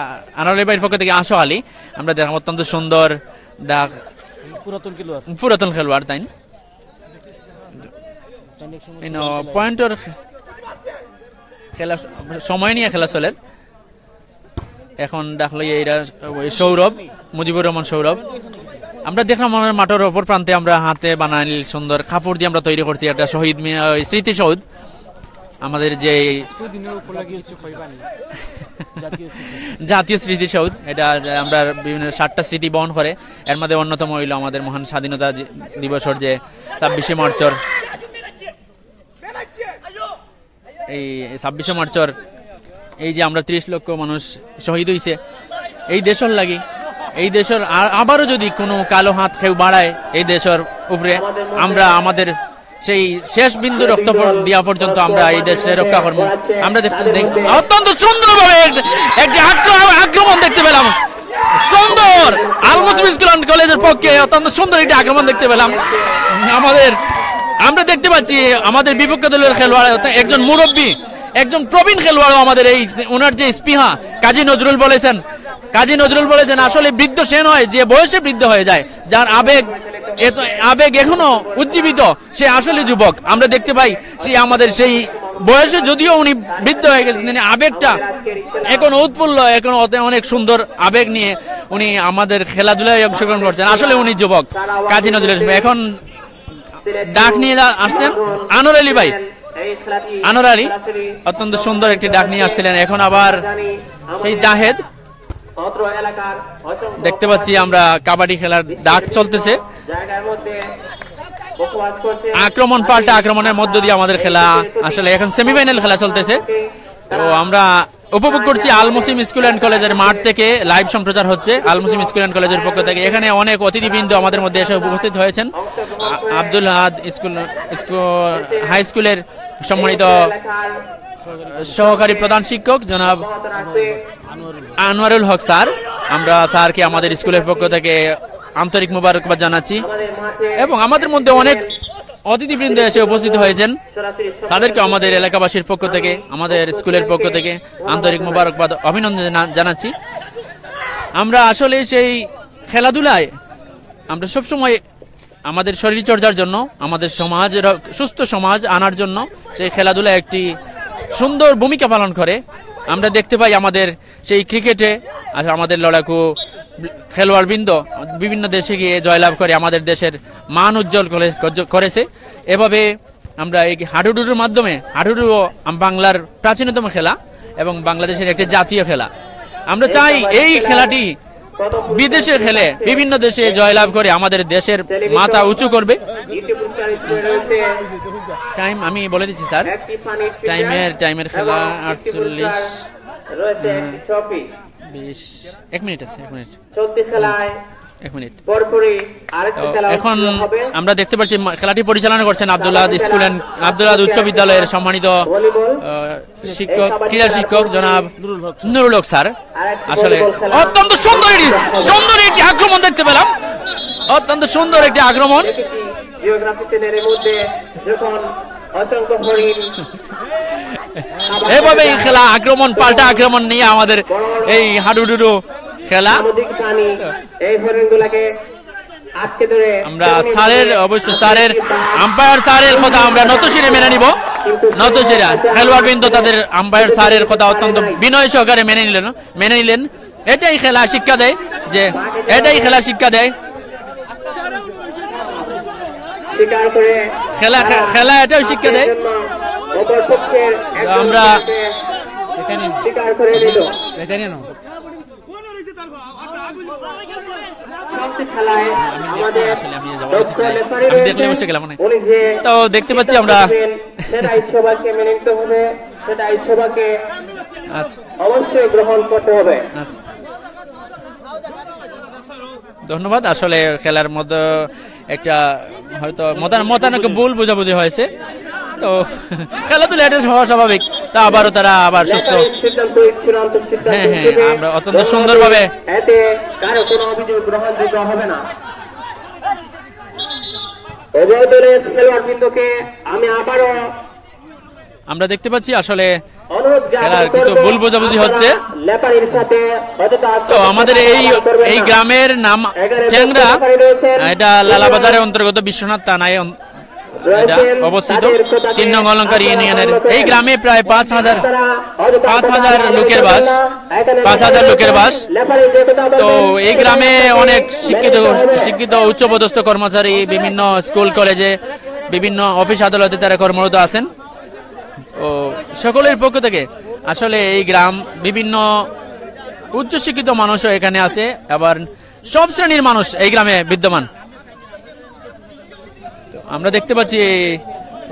আ, আনোয়ার আলী ভাইর পক্ষ থেকে আশো আলী। আমরা দেখলাম অত্যন্ত সুন্দর ডাক, পুরাতন খেলোয়াড়। পুরাতন খেলোয়াড় তাইন। তাইন এক সময় ইনো পয়েন্টর খেলা, সময় নিয়ে খেলা চলের। এখন ডাক লইয়া এরা ওই সৌরভ, মুজিবুর রহমান সৌরভ। আমরা দেখলাম আমার মাঠের অপর প্রান্তে আমরা হাতে বানাইল সুন্দর কাপড় দিয়ে আমরা তৈরি করছি একটা শহীদ মি-, ওই স্মৃতিসৌধ। আমাদের যে জাতীয় স্মৃতিসৌধ, এটা যে আমরা বিভিন্ন সাতটা স্মৃতি বহন করে, এর মধ্যে অন্যতম হইল আমাদের মহান স্বাধীনতা যে, দিবসের যে ছাব্বিশে মার্চের, এই ছাব্বিশে মার্চের এই যে আমরা ত্রিশ লক্ষ মানুষ শহীদ হইছে এই দেশের লাগি, এই দেশের আ-, আবারও যদি কোনো কালো হাত কেউ বাড়ায় এই দেশের উপরে, আমরা আমাদের সেই শেষ বিন্দু রক্ত পর-, দিয়া পর্যন্ত আমরা এই দেশে রক্ষা করবো। আমরা দেখতে দেখ-, অত্যন্ত সুন্দরভাবে এক-, একটি আক্র-, আক্রমণ দেখতে পেলাম। সুন্দর আল মুসলিম স্কুল অ্যান্ড কলেজের পক্ষে অত্যন্ত সুন্দর একটি আক্রমণ দেখতে পেলাম। আমাদের, আমরা দেখতে পাচ্ছি আমাদের বিপক্ষ দলের খেলোয়াড়, অর্থাৎ একজন মুরব্বী, একজন প্রবীণ খেলোয়াড়ও আমাদের এই ওনার যে স্পৃহা, কাজী নজরুল বলেছেন, কাজী নজরুল বলেছেন, আসলে বৃদ্ধ সে নয় যে বয়সে বৃদ্ধ হয়ে যায়, যার আবেগ এত, আবেগ এখনো উজ্জীবিত, সে আসলে যুবক। আমরা দেখতে পাই সে আমাদের সেই বয়সে যদিও উনি বৃদ্ধ হয়ে গেছেন, তিনি আবেগটা এখন উৎফুল্ল, এখন অতে-, অনেক সুন্দর আবেগ নিয়ে উনি আমাদের খেলাধুলায় অংশগ্রহণ করছেন। আসলে উনি যুবক, কাজী নজরুল ইসলাম। এখন ডাক নিয়ে যা-, আসছেন আনোয়ার আলী ভাই, আনোয়ার আলী অত্যন্ত সুন্দর একটি ডাক নিয়ে আসছিলেন। এখন আবার সেই জাহেদ দেখতে পাচ্ছি আমরা কাবাডি খেলার ডাক চলতেছে। আক্রমণ পাল্টা আক্রমণের মধ্য দিয়ে আমাদের খেলা আসলে এখন সেমিফাইনাল খেলা চলতেছে। তো আমরা উপভোগ করছি আল মুসলিম স্কুল অ্যান্ড কলেজের মাঠ থেকে লাইভ সম্প্রচার হচ্ছে। আল মুসলিম স্কুল অ্যান্ড কলেজের পক্ষ থেকে এখানে অনেক অতিথিবৃন্দ আমাদের মধ্যে এসে উপস্থিত হয়েছেন। আ-, আব্দুল আহাদ স্কুল, স্কুল, হাই স্কুলের সম্মানিত সহকারী প্রধান শিক্ষক জনাব আনোয়ারুল হক স্যার, আমরা স্যারকে আমাদের স্কুলের পক্ষ থেকে আন্তরিক মোবারকবাদ জানাচ্ছি। এবং আমাদের মধ্যে অনেক অতিথিবৃন্দ এসে উপস্থিত হয়েছেন, তাদেরকে আমাদের এলাকাবাসীর পক্ষ থেকে, আমাদের স্কুলের পক্ষ থেকে আন্তরিক মোবারকবাদ, অভিনন্দন জানা-, জানাচ্ছি। আমরা আসলে সেই খেলাধুলায় আমরা সবসময় আমাদের শরীরচর্চার জন্য, আমাদের সমাজ, সুস্থ সমাজ আনার জন্য সেই খেলাধুলা একটি সুন্দর ভূমিকা পালন করে। আমরা দেখতে পাই আমাদের সেই ক্রিকেটে আজ আমাদের লড়াকু খেলোয়াড়বৃন্দ বিভিন্ন দেশে গিয়ে জয়লাভ করে আমাদের দেশের মান উজ্জ্বল করে, করেছে। এভাবে আমরা এই হাডুডুর মাধ্যমে, হাডুডুও আম-, বাংলার প্রাচীনতম খেলা এবং বাংলাদেশের একটি জাতীয় খেলা। আমরা চাই এই খেলাটি বিদেশে খেলে, বিভিন্ন দেশে জয়লাভ করে আমাদের দেশের মাথা উঁচু করবে। টাইম আমি বলে দিচ্ছি স্যার, টাইমের, টাইমের খেলা আটচল্লিশ, রয়েছে হুম। ট্রফি। বিশ, এক মিনিট আছে, এক মিনিট। চলতি খেলায় এক মিনিট। পরপরই আরেকটি তো খেলা এখন অনুষ্ঠিত হবে। আমরা দেখতে পাচ্ছি মা-, খেলাটি পরিচালনা করছেন আব্দুল আহাদ স্কুল অ্যান্ড আব্দুল আহাদ উচ্চ বিদ্যালয়ের সম্মানিত, ভলিবল, আহ, শিক্ষক, এই কাবাডি ক্রীড়া খেলার শিক্ষক পরপরই জনাব নুরুল হক স্যার। আরেকটি আসলে ভলিবল খেলা। অত্যন্ত সুন্দর একটি, সুন্দর একটি আক্রমণ দেখতে পেলাম, অত্যন্ত সুন্দর একটি আক্রমণ। জিওগ্রাফি চ্যানেলের মধ্যে যখন অসংখ্য হরিণ এভাবে এই খেলা আক্রমণ পাল্টা আক্রমণ নিয়ে আমাদের এই হাডুডুডু খেলা। সামুদ্রিক প্রাণী এই হরিণগুলোকে আজকে ধরে আমরা স্যারের, অবশ্য স্যারের, আম্পায়ার স্যারের কথা আমরা নতশিরে মেনে নিব। নতশিরা খেলোয়াড়বৃন্দ তাদের আম্পায়ার স্যারের কথা অত্যন্ত বিনয় সহকারে মেনে নিলেন, মেনে নিলেন। এটাই খেলা শিক্ষা দেয়, যে এটাই খেলা শিক্ষা দেয়। খেলা, খে-, খেলা এটাও শিক্ষা দেয়। আমরা এখানে, এখানে না। আমি দেখছি না আসলে, আমি এই যে অবস্থিত নাই। আমি দেখলে অবশ্যই গেলাম না। তো দেখতে পাচ্ছি আমরা। সেটা ইচ্ছাবাকে মেনে নিতে হবে, সেটা ইচ্ছাবাকে আচ্ছা। অবশ্যই গ্রহণ করতে হবে। আচ্ছা। ধন্যবাদ। আসলে খেলার মধ্যে একটা হয়তো মতান-, মতানৈক্য, ভুল বোঝাবুঝি হয়েছে। তো খেলাধুলা এটা হওয়া স্বাভাবিক। তো আবারও তারা আবার সুস্থ। সিদ্ধান্ত, চূড়ান্ত সিদ্ধান্ত হ্যাঁ, হ্যাঁ, দিবে। আমরা অত্যন্ত সুন্দরভাবে এতে কারো কোনো অভিযোগ গ্রহণযোগ্য হবে না। উভয় দলের খেলোয়াড়বৃন্দকে আমি আবারও আমরা দেখতে পাচ্ছি আসলে অনুরোধ জ্ঞাপন খেলার কিছু করব, ভুল বোঝাবুঝি আপনারা হচ্ছে। লেফারির সাথে অযথা তো আমাদের এই, হস্তক্ষেপ করবেন এই না। গ্রামের নাম এখানে চেংরা, লেফারি রয়েছেন। এটা লালাবাজারের অন্তর্গত বিশ্বনাথ থানায় অন-, এটা রয়েছেন, অবস্থিত। তাদের কথাকে তিন নং অলংকার আপনারা ইউনিয়নের মান্য এই করেন। গ্রামে প্রায় পাঁচ হাজার, আপনারা অযথা পাঁচ হাজার আপনারা লোকের বাস, করবেন না। এখানে পাঁচ হাজার লোকের বাস। লেফারি যে কথা তো বলবেন, এই গ্রামে সেটা অনেক শিক্ষিত, মেনে নিতে হবে। শিক্ষিত উচ্চপদস্থ কর্মচারী বিভিন্ন স্কুল কলেজে, বিভিন্ন অফিস আদালতে তারা কর্মরত আছেন। ও সকলের পক্ষ থেকে আসলে এই গ্রাম বিভিন্ন উচ্চশিক্ষিত মানুষও এখানে আছে, আবার সব শ্রেণীর মানুষ এই গ্রামে বিদ্যমান। তো আমরা দেখতে পাচ্ছি এই,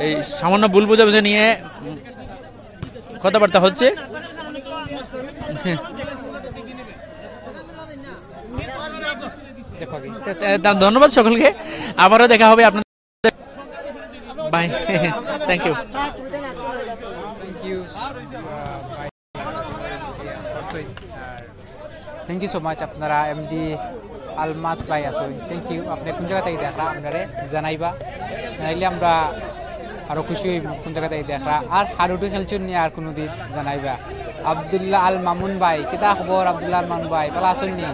এই সামান্য ভুল বোঝাবুঝি নিয়ে কথাবার্তা হচ্ছে। দেখো কি, তো, তো, ধন্যবাদ সকলকে, আবারও দেখা হবে আপনাদের। Bye. Thank you. Thank you. Thank you so much. আপনারা এমডি আলমাস ভাই আছইন, thank you. আপনি কোন জায়গা থেকে দেখরা আমরারে জানাইবা, জানাইলে আমরা আরো খুশি হইব। কোন জায়গা থেকে দেখরা আর হাডুডু খেলছইন নি আর কোনোদিন জানাইবা। আব্দুল্লাহ আল মামুন ভাই, কিতা খবর আব্দুল্লাহ আল মামুন ভাই, ভালা আছইন নি?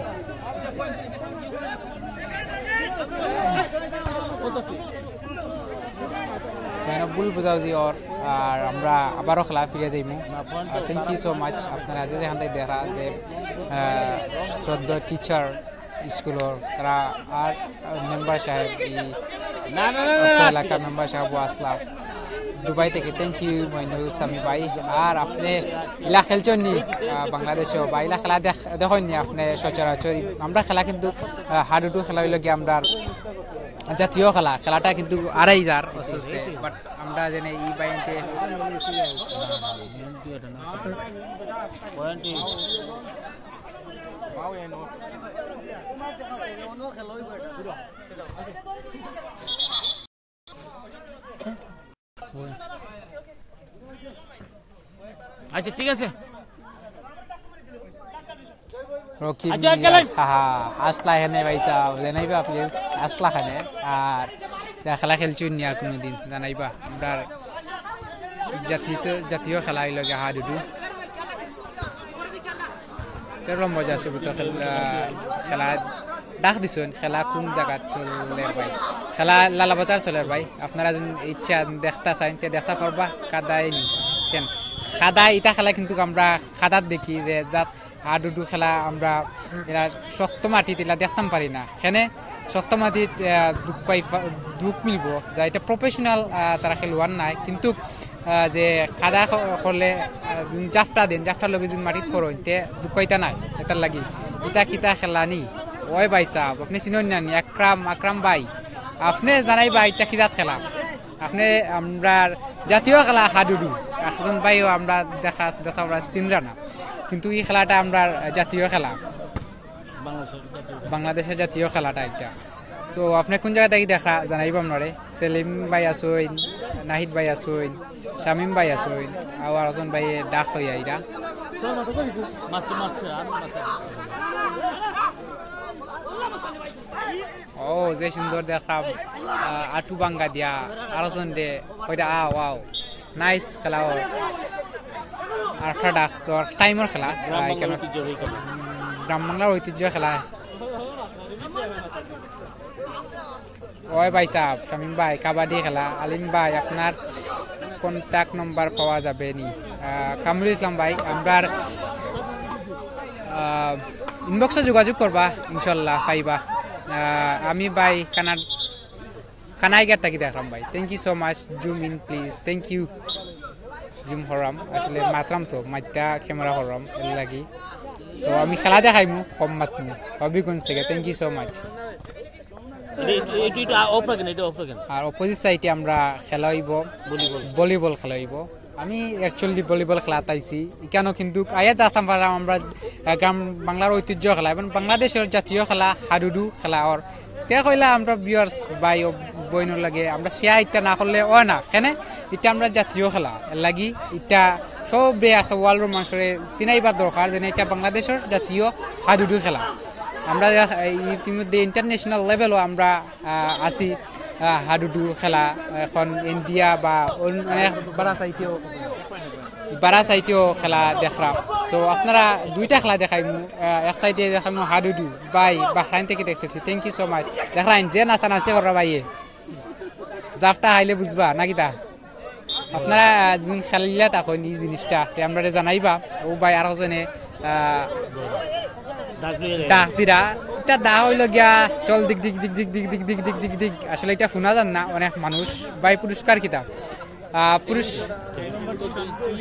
সৈনব ভুল বুঝাবুঝি অর, আর আমরা আবারও খেলা ফিরে যাইমু। আর thank you so much আপনারা যে যেখান থেকে দেখরা যে, আহ, শ্রদ্ধা টিচার স্কুলর তারা আর মেম্বার সাহেব, এই অত্র এলাকার মেম্বার সাহেব আসলা দুবাই থেকে, thank you মইনুল সামি ভাই। আর আপনি ইলা খেলছইন নি, আহ, বাংলাদেশও বা ইলা খেলা দেখ-, দেখইন নি আপনি সচরাচর? আমরা খেলা কিন্তু, আহ, হাডুডু খেলা হইল গিয়া আমরার জাতীয় খেলা, খেলাটা কিন্তু আড়াই হাজার অস্তে অস্তে, but আমরা জানি এই বাইনতে আচ্ছা, ঠিক আছে। রকিব আচ্ছা, মিরাজ, গেলেন। হা, হা, আসলা এখানে ভাই সাহেব, জানাইবা please, আসলা এখানে। আর ইলা খেলা খেলছইন নি আর কোনোদিন জানাইবা। আমরা জাতীয়, জাতীয় খেলা হইল গিয়া হাডুডু। তেরো নম্বর জার্সি বুথ খেলা, খেলা ডাক দিছইন, খেলা কোন জাগাত চলের ভাই? খেলা লালাবাজার চলের ভাই। আপনারা যদি ইচ্ছা দেখতা চাইন, তে দেখতা পারবা। কাদায় নি? কেন? কাদায় ইতা খেলা কিন্তু আমরা কাদাত দেখি যে জাত হাডুডু খেলা আমরা এরা শক্ত মাটিত ইলা দেখতাম পারি না। কেনে শক্ত মাটিত, আহ, দুখ পাই-, দুখ মিলবো, যা এটা professional, আহ, তারা খেলোয়াড় নাই, কিন্তু, আহ, যে কাদা ক-, করলে, আহ, যুন জাফটা দেন, জাফটার লগে যুন মাটিত পড়ইন, তে দুখ পাইতা নাই, এটার লাগি। ইটা কিতা খেলা নি? ওই ভাই সাহেব, আপনি চিনইন না নি? আকরাম, আকরাম ভাই, আপনি জানাইবা ইটা কি জাত খেলা? আপনি আমরার জাতীয় খেলা হাডুডু। একজন ভাইও আমরা দেখা, দেখা আমরা চিনরা না, কিন্তু এই খেলাটা আমরার জাতীয় খেলা, বাংলাদেশের জাতীয় খেলাটা এটা। So আপনি কোন জায়গা থেকে দেখা জানাইব আপনারে। সেলিম ভাই আছইন, নাহিদ ভাই আছইন, শামিম ভাই আছইন, আর একজন ভাই ডাক হইয়া এরা। ও, যে সুন্দর দেখলাম, আহ, আটু বাঙ্গা দিয়া, আরো জন দে, কইরা, আ, wow, nice খেলা ওর। আর একটা ডাক, তো টাইমর খেলা, আহ, গ্রাম বাংলার ঐতিহ্য খেলা। ওই ভাই সাহেব, শামীম ভাই, কাবাডি খেলা, আলিম ভাই, আপনার কন্ট্যাক্ট নম্বর পাওয়া যাবে নি? আহ, কামরুল ইসলাম ভাই, আমরার, আহ, ইনবক্সে যোগাযোগ করবা, ইনশাল্লাহ পাইবা। আহ, আমি ভাই কানাড-, কানাইঘাট থাকি দেখরাম ভাই। Thank you so much. Zoom in please. Thank you. Zoom কররাম, আসলে মাতরাম তো, মাইত্তা ক্যামেরা কররাম, এর লাগি। So আমি খেলা দেখাইমু, কম মাতমু। হবিগঞ্জ থেকে, thank you so much. এটা, এটা, এটা, এটা অফ রাখেন, এটা অফ রাখেন। আর অপোজিট সাইডে আমরা খেলা অইবো, ভলিবল। ভলিবল খেলা অইবো। আমি actually ভলিবল খেলাত আইছি, ইকানো কিন্তু আইয়া দেখতাম পারলাম আমরা, আহ, গ্রাম বাংলার ঐতিহ্য খেলা এবং বাংলাদেশের জাতীয় খেলা হাডুডু খেলা। আর তে কইলা আমরা ভিউয়ার্স ভাই ও বইনর লাগে আমরা শেয়ার ইটা না করলে অয় না, কেনে ইটা আমরা জাতীয় খেলা, এর লাগি ইটা সবে আছে ওয়ার্ল্ডর মানুষরে চিনাইবার দরকার, যেন ইটা বাংলাদেশের জাতীয় হাডুডু খেলা। আমরা ইতিমধ্যে ইন্টারন্যাশনাল লেভেলও আমরা, আহ, আছি, আহ, হাডুডু খেলা। এখন ইন্ডিয়া বা অন-, অনেক বারা সাইডেও, বারা সাইডেও খেলা দেখরাম। So আপনারা দুইটা খেলা দেখাইমু, আহ, এক সাইডে দেখাইমু হাডুডু, ভাই বাহরাইন থেকে দেখতেছি, thank you so much। দেখরাইন যে নাচানাচি কররা ভাইয়ে, জাফটা খাইলে বুঝবা না কিতা। আপনারা, আহ, যখন খেলিলা তখন এই জিনিসটা তে আমরারে জানাইবা। ও ভাই আর একজনে, আহ, ডাক দিরা। ইটা দা হইল গিয়া চল দিক দিক দিক দিক দিক দিক দিক দিক দিক দিক। আসলে ইটা হুনা যার না, অনেক মানুষ। ভাই পুরস্কার কিতা? আহ, পুরস-,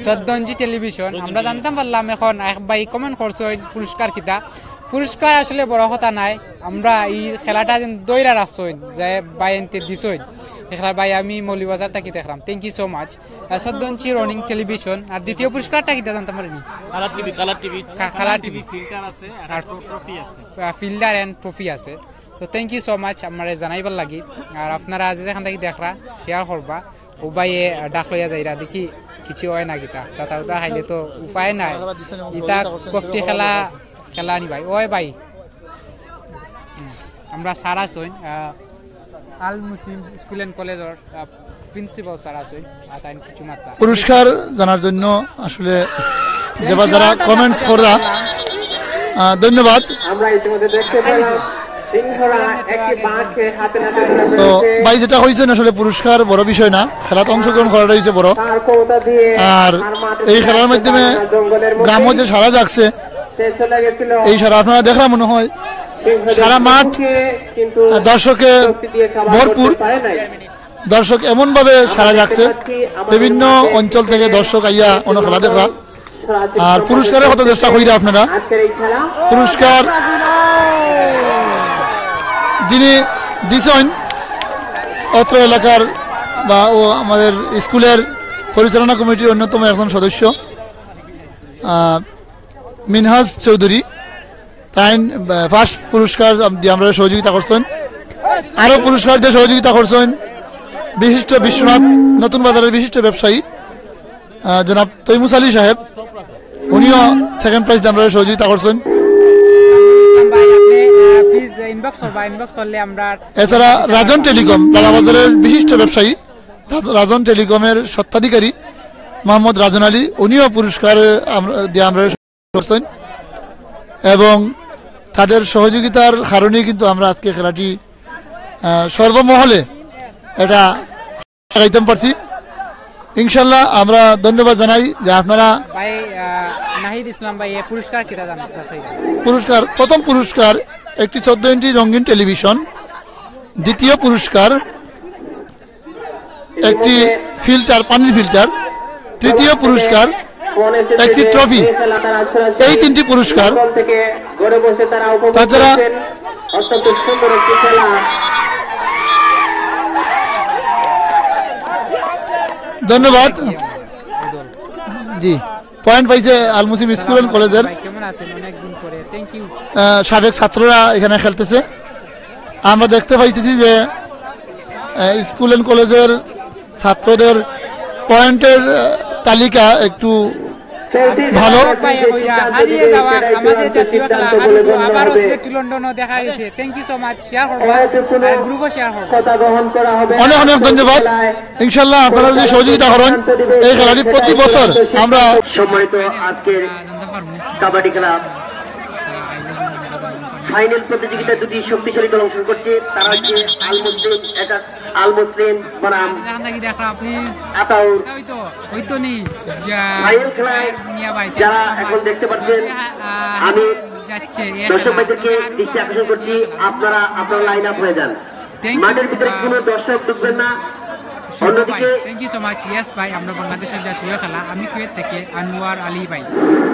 চোদ্দ ইঞ্চি টেলিভিশন। আমরা জানতাম পারলাম এখন এক ভাই কমেন্ট করছইন পুরস্কার কিতা। পুরস্কার আসলে বড় কথা নাই, আমরা এই খেলাটা যেন দইরা রাখছইন যে ভাই এনতে দিছইন। এই খেলার ভাই আমি মৌলভীবাজার থাকি দেখরাম। Thank you so much. আহ, চোদ্দ ইঞ্চি রনিং টেলিভিশন। আর দ্বিতীয় পুরস্কারটা কিতা জানতাম পারিনি? Colour TV, colour TV. কা-, কালার টিভি। ফিল্টার আছে, আর আর ট্রফি আছে। আহ, ফিল্টার and ট্রফি আছে। তো thank you so much আমারে জানাইবার লাগি। আর আপনারা যে যেখান থাকি দেখরা, শেয়ার করবা। ও ভাইয়ে, আহ, ডাক লইয়া যাইরা, দেখি কিছু অয় না কিতা। চাতা উতা খাইলে তো উপায় নাই। ইতা কফতি খেলা, খেলা নি ভাই। ওই ভাই। হুম, আমরা স্যার আছইন, আহ, আল মুসলিম স্কুল and কলেজর, আহ, প্রিন্সিপাল স্যার আছইন, আর তাইন কিছু মাত্রা। পুরস্কার জানার জন্য আসলে যেবা যারা কমেন্টস কররা, আহ, ধন্যবাদ। আমরা ইতিমধ্যে দেখতে পেলাম সিংহরা একটি বাঁশকে হাতে নাতে ধরে তো ফেলছে। ভাই যেটা কইছইন আসলে পুরস্কার বড় বিষয় না, খেলাত অংশগ্রহণ করাটাই হইছে বড়। তার ক্ষমতা দিয়ে আর হার মাঠে এই খেলার মাধ্যমে জঙ্গলের মধ্যে গ্রামও যে সাড়া জাগছে, সে চলে গেছিল। এই সারা আপনারা দেখরা মনে হয় সিংহদের সারা মাঠ, মুখে কিন্তু আহ, দর্শকে শক্তি দিয়ে কাভার করতে ভরপুর। পারে নাই। দর্শক এমনভাবে সারা জাগছে, বিভিন্ন অঞ্চল থেকে দর্শক আইয়া অনো খেলা দেখরা। আর পুরস্কারের কথা চেষ্টা কইরা আপনারা। আজকের এই খেলা পুরস্কার যিনি দিছইন অত্র এলাকার বা ও আমাদের স্কুলের পরিচালনা কমিটির অন্যতম একজন সদস্য, আহ, মিনহাজ চৌধুরী, তাইন, আহ, ফার্স্ট পুরস্কার আম-, দিয়া আমরারে সহযোগিতা করছইন। আরো পুরস্কার দিয়া সহযোগিতা করছইন বিশিষ্ট বিশ্বনাথ নতুন বাজারের বিশিষ্ট ব্যবসায়ী, আহ, জনাব তৈমুস আলী সাহেব, উনিও সেকেন্ড প্রাইজ দিয়া আমরারে সহযোগিতা করছইন। ইসলাম ভাই, আপনি, আহ, প্লিজ ইনবক্স করবা, ইনবক্স করলে আমরা এছাড়া রাজন টেলিকম, লালাবাজারের বিশিষ্ট ব্যবসায়ী, রাজ-, রাজন টেলিকমের স্বত্বাধিকারী মোহাম্মদ রাজন আলী, উনিও পুরস্কার আমরা, দিয়া আমরারে করছইন এবং তাদের সহযোগিতার কারণেই কিন্তু আমরা আজকে খেলাটি, আহ, সর্বমহলে এটা লাগাইতাম পারছি। ইনশাল্লাহ আমরা ধন্যবাদ জানাই যে আপনারা ভাই, আহ, নাহিদ ইসলাম ভাই, এই পুরস্কার কিতা জানতে চাই? পুরস্কার, প্রথম পুরস্কার একটি চোদ্দ ইঞ্চি রঙিন টেলিভিশন, দ্বিতীয় পুরস্কার একটি ফিল্টার, পানির ফিল্টার, তৃতীয় পুরস্কার একটি ট্রফি। এই তিনটি পুরস্কার। তাছাড়া অত্যন্ত সুন্দর একটি খেলা। ধন্যবাদ। জি, পয়েন্ট পাইছে আল মুসলিম স্কুল অ্যান্ড কলেজের। ভাই, কেমন আছেন? অনেকদিন পরে। Thank you. আহ, সাবেক ছাত্ররা এখানে খেলতেছে। আমরা দেখতে পাইতেছি যে, আহ, স্কুল অ্যান্ড কলেজের ছাত্রদের পয়েন্টের, আহ, তালিকা একটু ভালো। হারিয়ে যাওয়া আমাদের জাতীয় খেলা হাডুডু আবারও সিলেটি লন্ডনও দেখা গেছে। Thank you so much. Share করবা আর গ্রুপও শেয়ার করবা। অনেক অনেক ধন্যবাদ। ইনশাল্লাহ আপনারা যদি সহযোগিতা করেন, এই খেলাটি প্রতি বছর আমরা সম্মানিত আজকের কাবাডি খেলা ফাইনাল প্রতিযোগিতায় দুটি শক্তিশালী দল অংশগ্রহণ করছে, তারা হচ্ছে আল মুসলিম, এটা আল মুসলিম বনাম এখান থেকে দেখরা প্লিজ। আতাউর। ওই তো, ওই তো নেই। ফাইনাল খেলায় যারা এখন দেখতে পাচ্ছেন, আমি দর্শক ভাইদেরকে দৃষ্টি আকর্ষণ করছি, আপনারা আপনারা লাইন আপ হয়ে যান। মাঠের ভিতরে কোনো দর্শক ঢুকবেন না। অন্যদিকে thank you so much. Yes ভাই, আমরা বাংলাদেশের জাতীয় খেলা। আমি কুয়েত থেকে আনোয়ার আলী ভাই।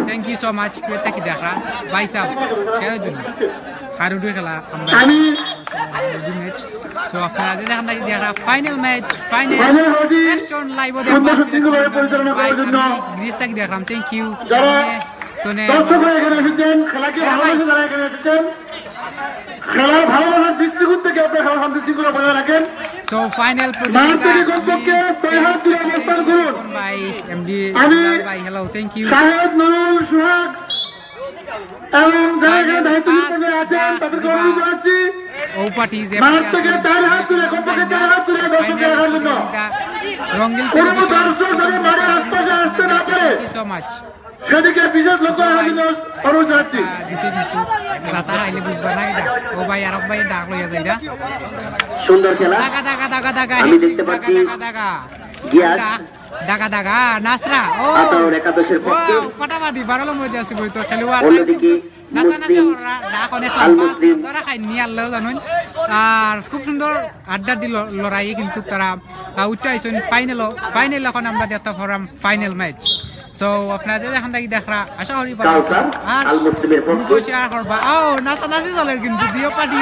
Thank you so much. Kuwait থেকে দেখরা ভাই সাহেব, সেরা দুনিয়া হারুডু খেলা আমরা আমি ম্যাচ। তো আপনারা যে দেখেন দেখরা ফাইনাল ম্যাচ, ফাইনাল ফাইনাল হয়েছে। নেক্সট অন লাইভ সুন্দর সুশৃঙ্খলভাবে পরিচালনা করার জন্য। গ্রিস থেকে দেখলাম, থ্যাংক ইউ। যারা দর্শক হয়ে এখানে এসেছেন, খেলাকে ভালোবাসে যারা এখানে এসেছেন, খেলার ভালোবাসার দৃষ্টিকোণ থেকে আপনারা খেলা শান্তি শৃঙ্খলা বজায় রাখেন। সো ফাইনাল মাঠ থেকে কমপক্ষে ছয় হাত দূরে অবস্থান করুন। ভাই এমডি আমি ভাই, হ্যালো, থ্যাংক ইউ। শাহেদ নুরুল সোহাগ এবং যারা এখানে দায়িত্বশীল পদে আছেন তাদেরকে অনুরোধ জানাচ্ছি ও পার্টি যে মাঠ থেকে চার হাত দূরে, কমপক্ষে চার হাত দূরে দর্শকদের রাখার জন্য। রঙিন কোনো দর্শক যাতে মাঠের আশপাশে আসতে না পারে সো মাচ। সেদিকে বিশেষ লক্ষ্য রাখার জন্য অনুরোধ জানাচ্ছি। দিছে কিন্তু দাতা আইলে বুঝবা না এটা। ও ভাই, আরব ভাই ডাক লইয়া যাইরা। সুন্দর খেলা। দাগা দাগা দাগা দাগা। আমি দেখতে পাচ্ছি দাগা দাগা দাগা। গিয়াস দাগা দাগা নাসরা। ও আতাউর একাদশের পক্ষে। ওয়াও, ফাটাফাটি বারো নম্বর জার্সি পরিত খেলোয়াড়। অন্যদিকে নাচা নাচি মুসলিম কররা, ডাক অনেক আল মুসলিম। তারা খাই নিয়ে আল্লাহ জানুন। আর খুব সুন্দর আড্ডা দিল লড়াইয়ে কিন্তু তারা আহ, উঠতে আইসেন ফাইনালও। ফাইনাল এখন আমরা দেখতে পারলাম ফাইনাল ম্যাচ। সো আপনারা যে এখান থেকে দেখরা, আশা করি ভালো কাউসার আর আল মুসলিমের পক্ষে। শেয়ার করবা। ও নাচা নাচি চলের কিন্তু দুইও পার্টি।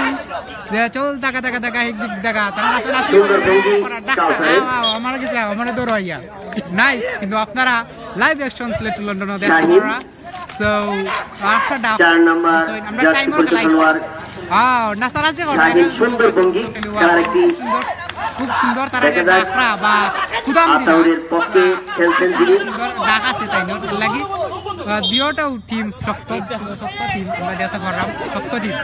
যে চল দাগা দাগা দাগা, এক দিক দাগা, তারা নাচা নাচি সুন্দর ভঙ্গি, ডাক্তার কাউসার। আমার কাছে আমার দৌড় হইয়া নাইস। কিন্তু আপনারা লাইভ অ্যাকশন সিলেট লন্ডনও দেখতে শাহিন। পাররা। সো আটটা ডাক। চার নম্বর So, আমরা জার্সি টাইমার পরিত খেলাই। খেলোয়াড় আও নাচানাচি করে। শাহিন সুন্দর ভঙ্গি, খেলার একটি খুব সুন্দর তারা দেখা যাক ডাকরা বা কুদাম দিলা। আতাউরের পক্ষে খেলছেন যিনি। সুন্দর ডাক আছে তাই না? এর লাগি আহ, দুইটাও টিম শক্ত, শক্ত টিম আমরা দেখতে পারলাম শক্ত টিম।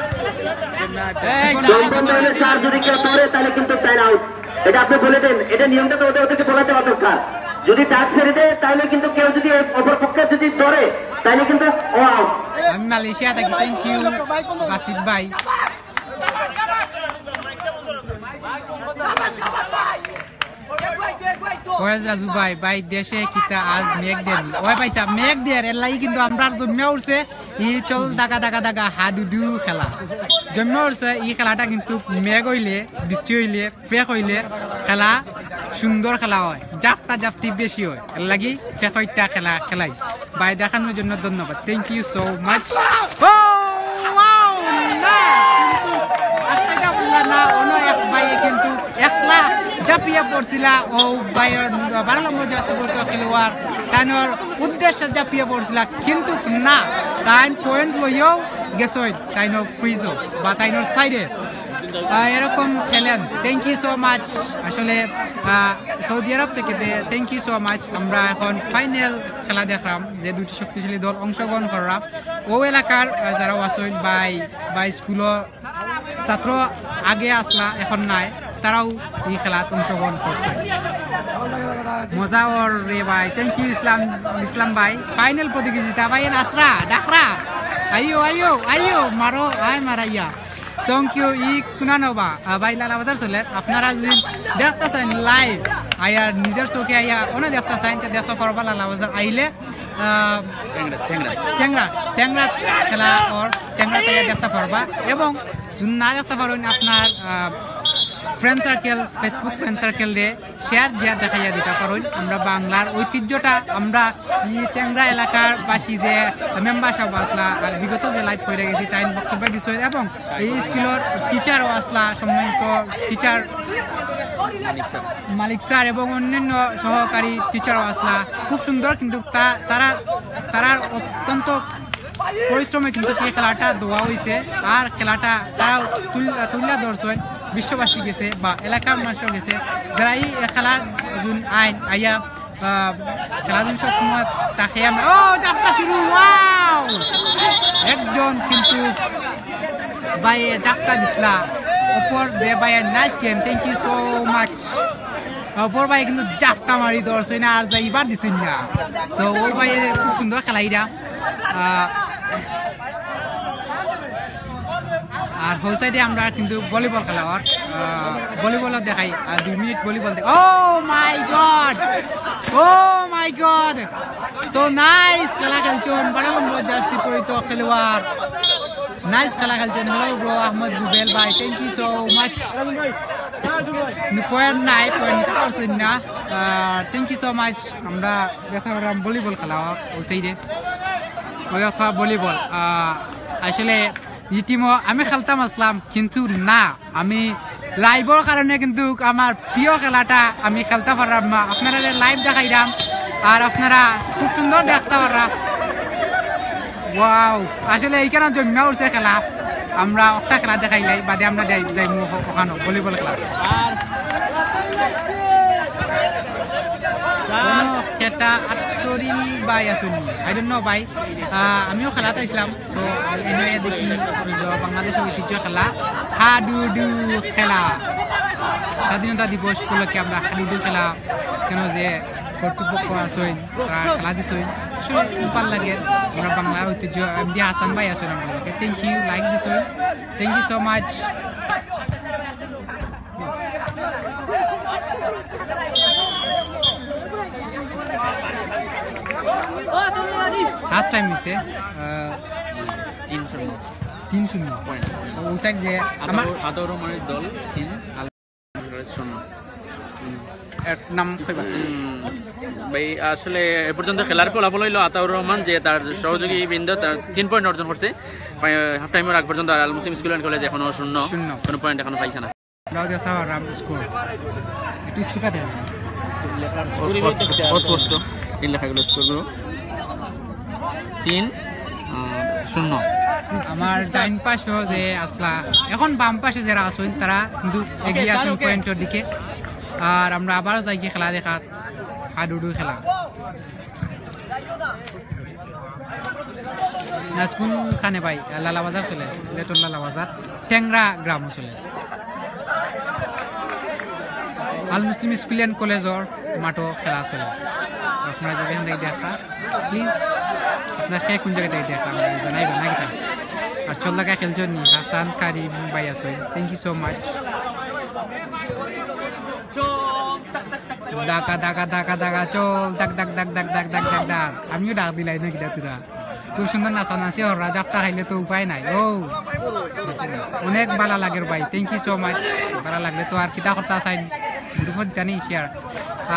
দম বন্ধ হলে চার যদি কেউ ধরে তাহলে কিন্তু টাইম আউট। এটা আপনি বলে দেন, এটা নিয়মটা তো ওদের ওদেরকে বলে দেওয়া দরকার। যদি ডাক ছেড়ে দেয় তাহলে কিন্তু কেউ যদি অপর পক্ষে যদি ধরে তাহলে কিন্তু ও আউট। আমি মালয়েশিয়া থাকি, থ্যাংক ইউ বাসিত ভাই। ফয়েজ রাজু ভাই, ভাই দেশে কিতা আজ মেঘ দেনি? ওই ভাই সাহেব মেঘ দের, এর লাগি কিন্তু আমরা জমিয়া উঠছে। ই চল দাগা দাগা দাগা হাডুডু খেলা জমিয়া উঠছে। ই খেলাটা কিন্তু মেঘ হইলে, বৃষ্টি হইলে, পেক হইলে খেলা সুন্দর খেলা হয়, জাপটা জাপটি বেশি হয়, এর লাগি পেক হইতা খেলা খেলাই। ভাই দেখানোর জন্য ধন্যবাদ, থ্যাংক ইউ সো মাচ। ও ওয়াও, না কিন্তু একটা জাপলা না, অন্য এক ভাই কিন্তু একলা জাপিয়া পড়ছিলা। ও ভাইয়ের বারো নম্বর জার্সি পরিত খেলোয়াড় তানোর উদ্দেশ্যে জাপিয়া পড়ছিলা, কিন্তু না, তাইন পয়েন্ট লইয়াও গেছইন তাইনোর ক্রিজও বা তাইনোর সাইডে। আহ, এরকম খেলেন, থ্যাংক ইউ সো মাচ। আসলে আহ, সৌদি আরব থেকে থ্যাংক ইউ সো মাচ। আমরা এখন ফাইনাল খেলা দেখলাম যে দুটি শক্তিশালী দল অংশগ্রহণ করলাম। ও এলাকার আহ, যারা আছইন ভাই বা স্কুলর ছাত্র আগে আসলা, এখন নাই, তারাও এই খেলাত অংশগ্রহণ করছে। মজা ওর রে ভাই, থ্যাংক ইউ ইসলাম, ইসলাম ভাই। ফাইনাল প্রতিযোগিতা ভাই, নাসরা ডাকরা, আইও আইও আইও, মারো আয় মারাইয়া। Thank you. ই কুনানো বা আহ, ভাই লালা বাজার চলে, আপনারা যদি দেখতে চান লাইভ আইয়া নিজের চোখে আইয়া ওনে দেখতে চান, তো দেখতে পারবা লালা বাজার আইলে। আহ, টেংরা টেংরা খেলা ওর টেংরা তাইয়া দেখতে পারবা। এবং যদি না দেখতে পারেন আপনার ফ্রেন্ড সার্কেল, ফেসবুক ফ্রেন্ড সার্কেলে শেয়ার দিয়া দেখাইয়া দিতে পারেন। আমরা বাংলার ঐতিহ্যটা আমরা এই টেংরা এলাকার বাসী যে মেম্বার সাহেব আসলা, আর বিগত যে লাইভ করে গেছি তাই বক্তব্য দিচ্ছেন এবং এই স্কুলের টিচারও আসলা, সম্মানিত টিচার মালিক স্যার এবং অন্যান্য সহকারী টিচারও আসলা, খুব সুন্দর। কিন্তু তা- তারা তারা অত্যন্ত পরিশ্রমে কিন্তু এই খেলাটা দেওয়া হয়েছে, আর খেলাটা তারা তুল- তুলিয়া ধরছেন বিশ্ববাসী গেছে বা এলাকার মানুষও গেছে, যারা এই খেলার জন্য আইন আইয়া আহ, খেলাধুলা সব সময় তাকে আমরা, ও, যাত্রা শুরু, ওয়াও! একজন কিন্তু ভাই যাত্রা দিছলা, অপর যে ভাই, nice game, thank you so much. অপর ভাই কিন্তু যাত্রা মারি ধরছে না, আর যাইবার দিছইন না। তো ও ভাই খুব সুন্দর খেলাইরা। আহ, আর হউ সাইডে আমরা কিন্তু ভলিবল খেলা অর, আহ, ভলিবলও দেখাই, আর দুই মিনিট ভলিবল দেখ। Oh my God! Oh my God! So nice খেলা খেলছইন, বারো নম্বর জার্সি পরিহিত খেলোয়াড়। Nice খেলা খেলছইন। Hello bro, আহমদ রুবেল ভাই, thank you so much। Point নাই, পয়েন্ট নিতে পারছইন না। আহ, thank you so much। আমরা দেখতে পারলাম ভলিবল খেলা অর হউ সাইডে। ওই অথবা ভলিবল, আহ, আসলে এই টিমও আমি খেলতাম আসলাম, কিন্তু না, আমি লাইভর কারণে কিন্তু আমার প্রিয় খেলাটা আমি খেলতা পারলাম না। আপনারারে লাইভ দেখাইলাম, আর আপনারা খুব সুন্দর দেখতা পাররা। Wow, আসলে এইখানে জমিয়া উঠছে খেলা। আমরা একটা খেলা দেখাইলাই, বাদে আমরা যাই, যাই মু-, ওখানে ভলিবল খেলা। আর সেটা আটচল্লিশ ভাই আসুন, I don't know ভাই। আহ, আমিও খেলাত আইছিলাম। So, এনে দেখি যে বাংলাদেশের ঐতিহ্য খেলা, হাডুডু খেলা। স্বাধীনতা দিবস উপলক্ষে আমরা হাডুডু খেলা, কেন যে কর্তৃপক্ষ আছইন, তারা খেলা দিছইন, আসলে খুব ভালা লাগে। আমরা বাংলার ঐতিহ্য, এমডি হাসান ভাই আছইন আমরার লগে। Thank you, like দিছইন। Thank you so much। Half time হইছে, আহ, তিন শূন্য। তিন শূন্য। পয়েন্ট। ও, ওই সাইড যে আমার আতাউর, আতাউর রহমানের দল তিন, আল শূন্য। এর নাম কইবা? হুম, ভাই, আসলে এ পর্যন্ত খেলার ফলাফল হইল আতাউর রহমান যে তার সহযোগী বৃন্দ তার তিন পয়েন্ট অর্জন করছে। ফাই-, হাফ টাইমের আগ পর্যন্ত আর আল মুসলিম স্কুল অ্যান্ড কলেজ এখনো শূন্য, শূন্য। কোনো পয়েন্ট এখনো পাইছে না। আমরাও দেখতে পারলাম স্কোর। একটু স্কোরটা দেন। স্কোর লেখা, স্কোর স্পষ্ট, স্পষ্ট। তিন লেখা গেল স্কোরগুলো। তিন, আহ, শূন্য। আমার ডাইন পাশে যে আসলা, এখন বাম পাশে যারা আছইন, তারা কিন্তু এগিয়ে আছইন পয়েন্টের দিকে। আর আমরা আবারও যাই কি খেলা দেখা, হাডুডু খেলা। নাচ কোনখানে ভাই? লালাবাজার চলে, সিলেটর লালাবাজার, টেংরা গ্রামও চলে। আল মুসলিম স্কুল অ্যান্ড কলেজর মাঠও খেলা চলে। আপনারা যদি এখান থেকে দেখা, প্লিজ, আপনারা কে কোন জায়গা থেকে দেখা, আমাকে জানাইবেন না কিতা? আর চল লাগা খেলছইন নি হাসান কারিম ভাই আছইন, thank you so much। দাগা, দাগা, দাগা, দাগা, চল, দাগ, দাগ, দাগ। আমিও ডাক দিলাই না কিতা তোরা। খুব সুন্দর নাচানাচি অর, রাজা আফতা খাইলে তো উপায় নাই। ও, অনেক ভালা লাগের ভাই, thank you so much। ভালা লাগলে তো আর কিতা করতা চাইন, গ্রুপত জানি শেয়ার।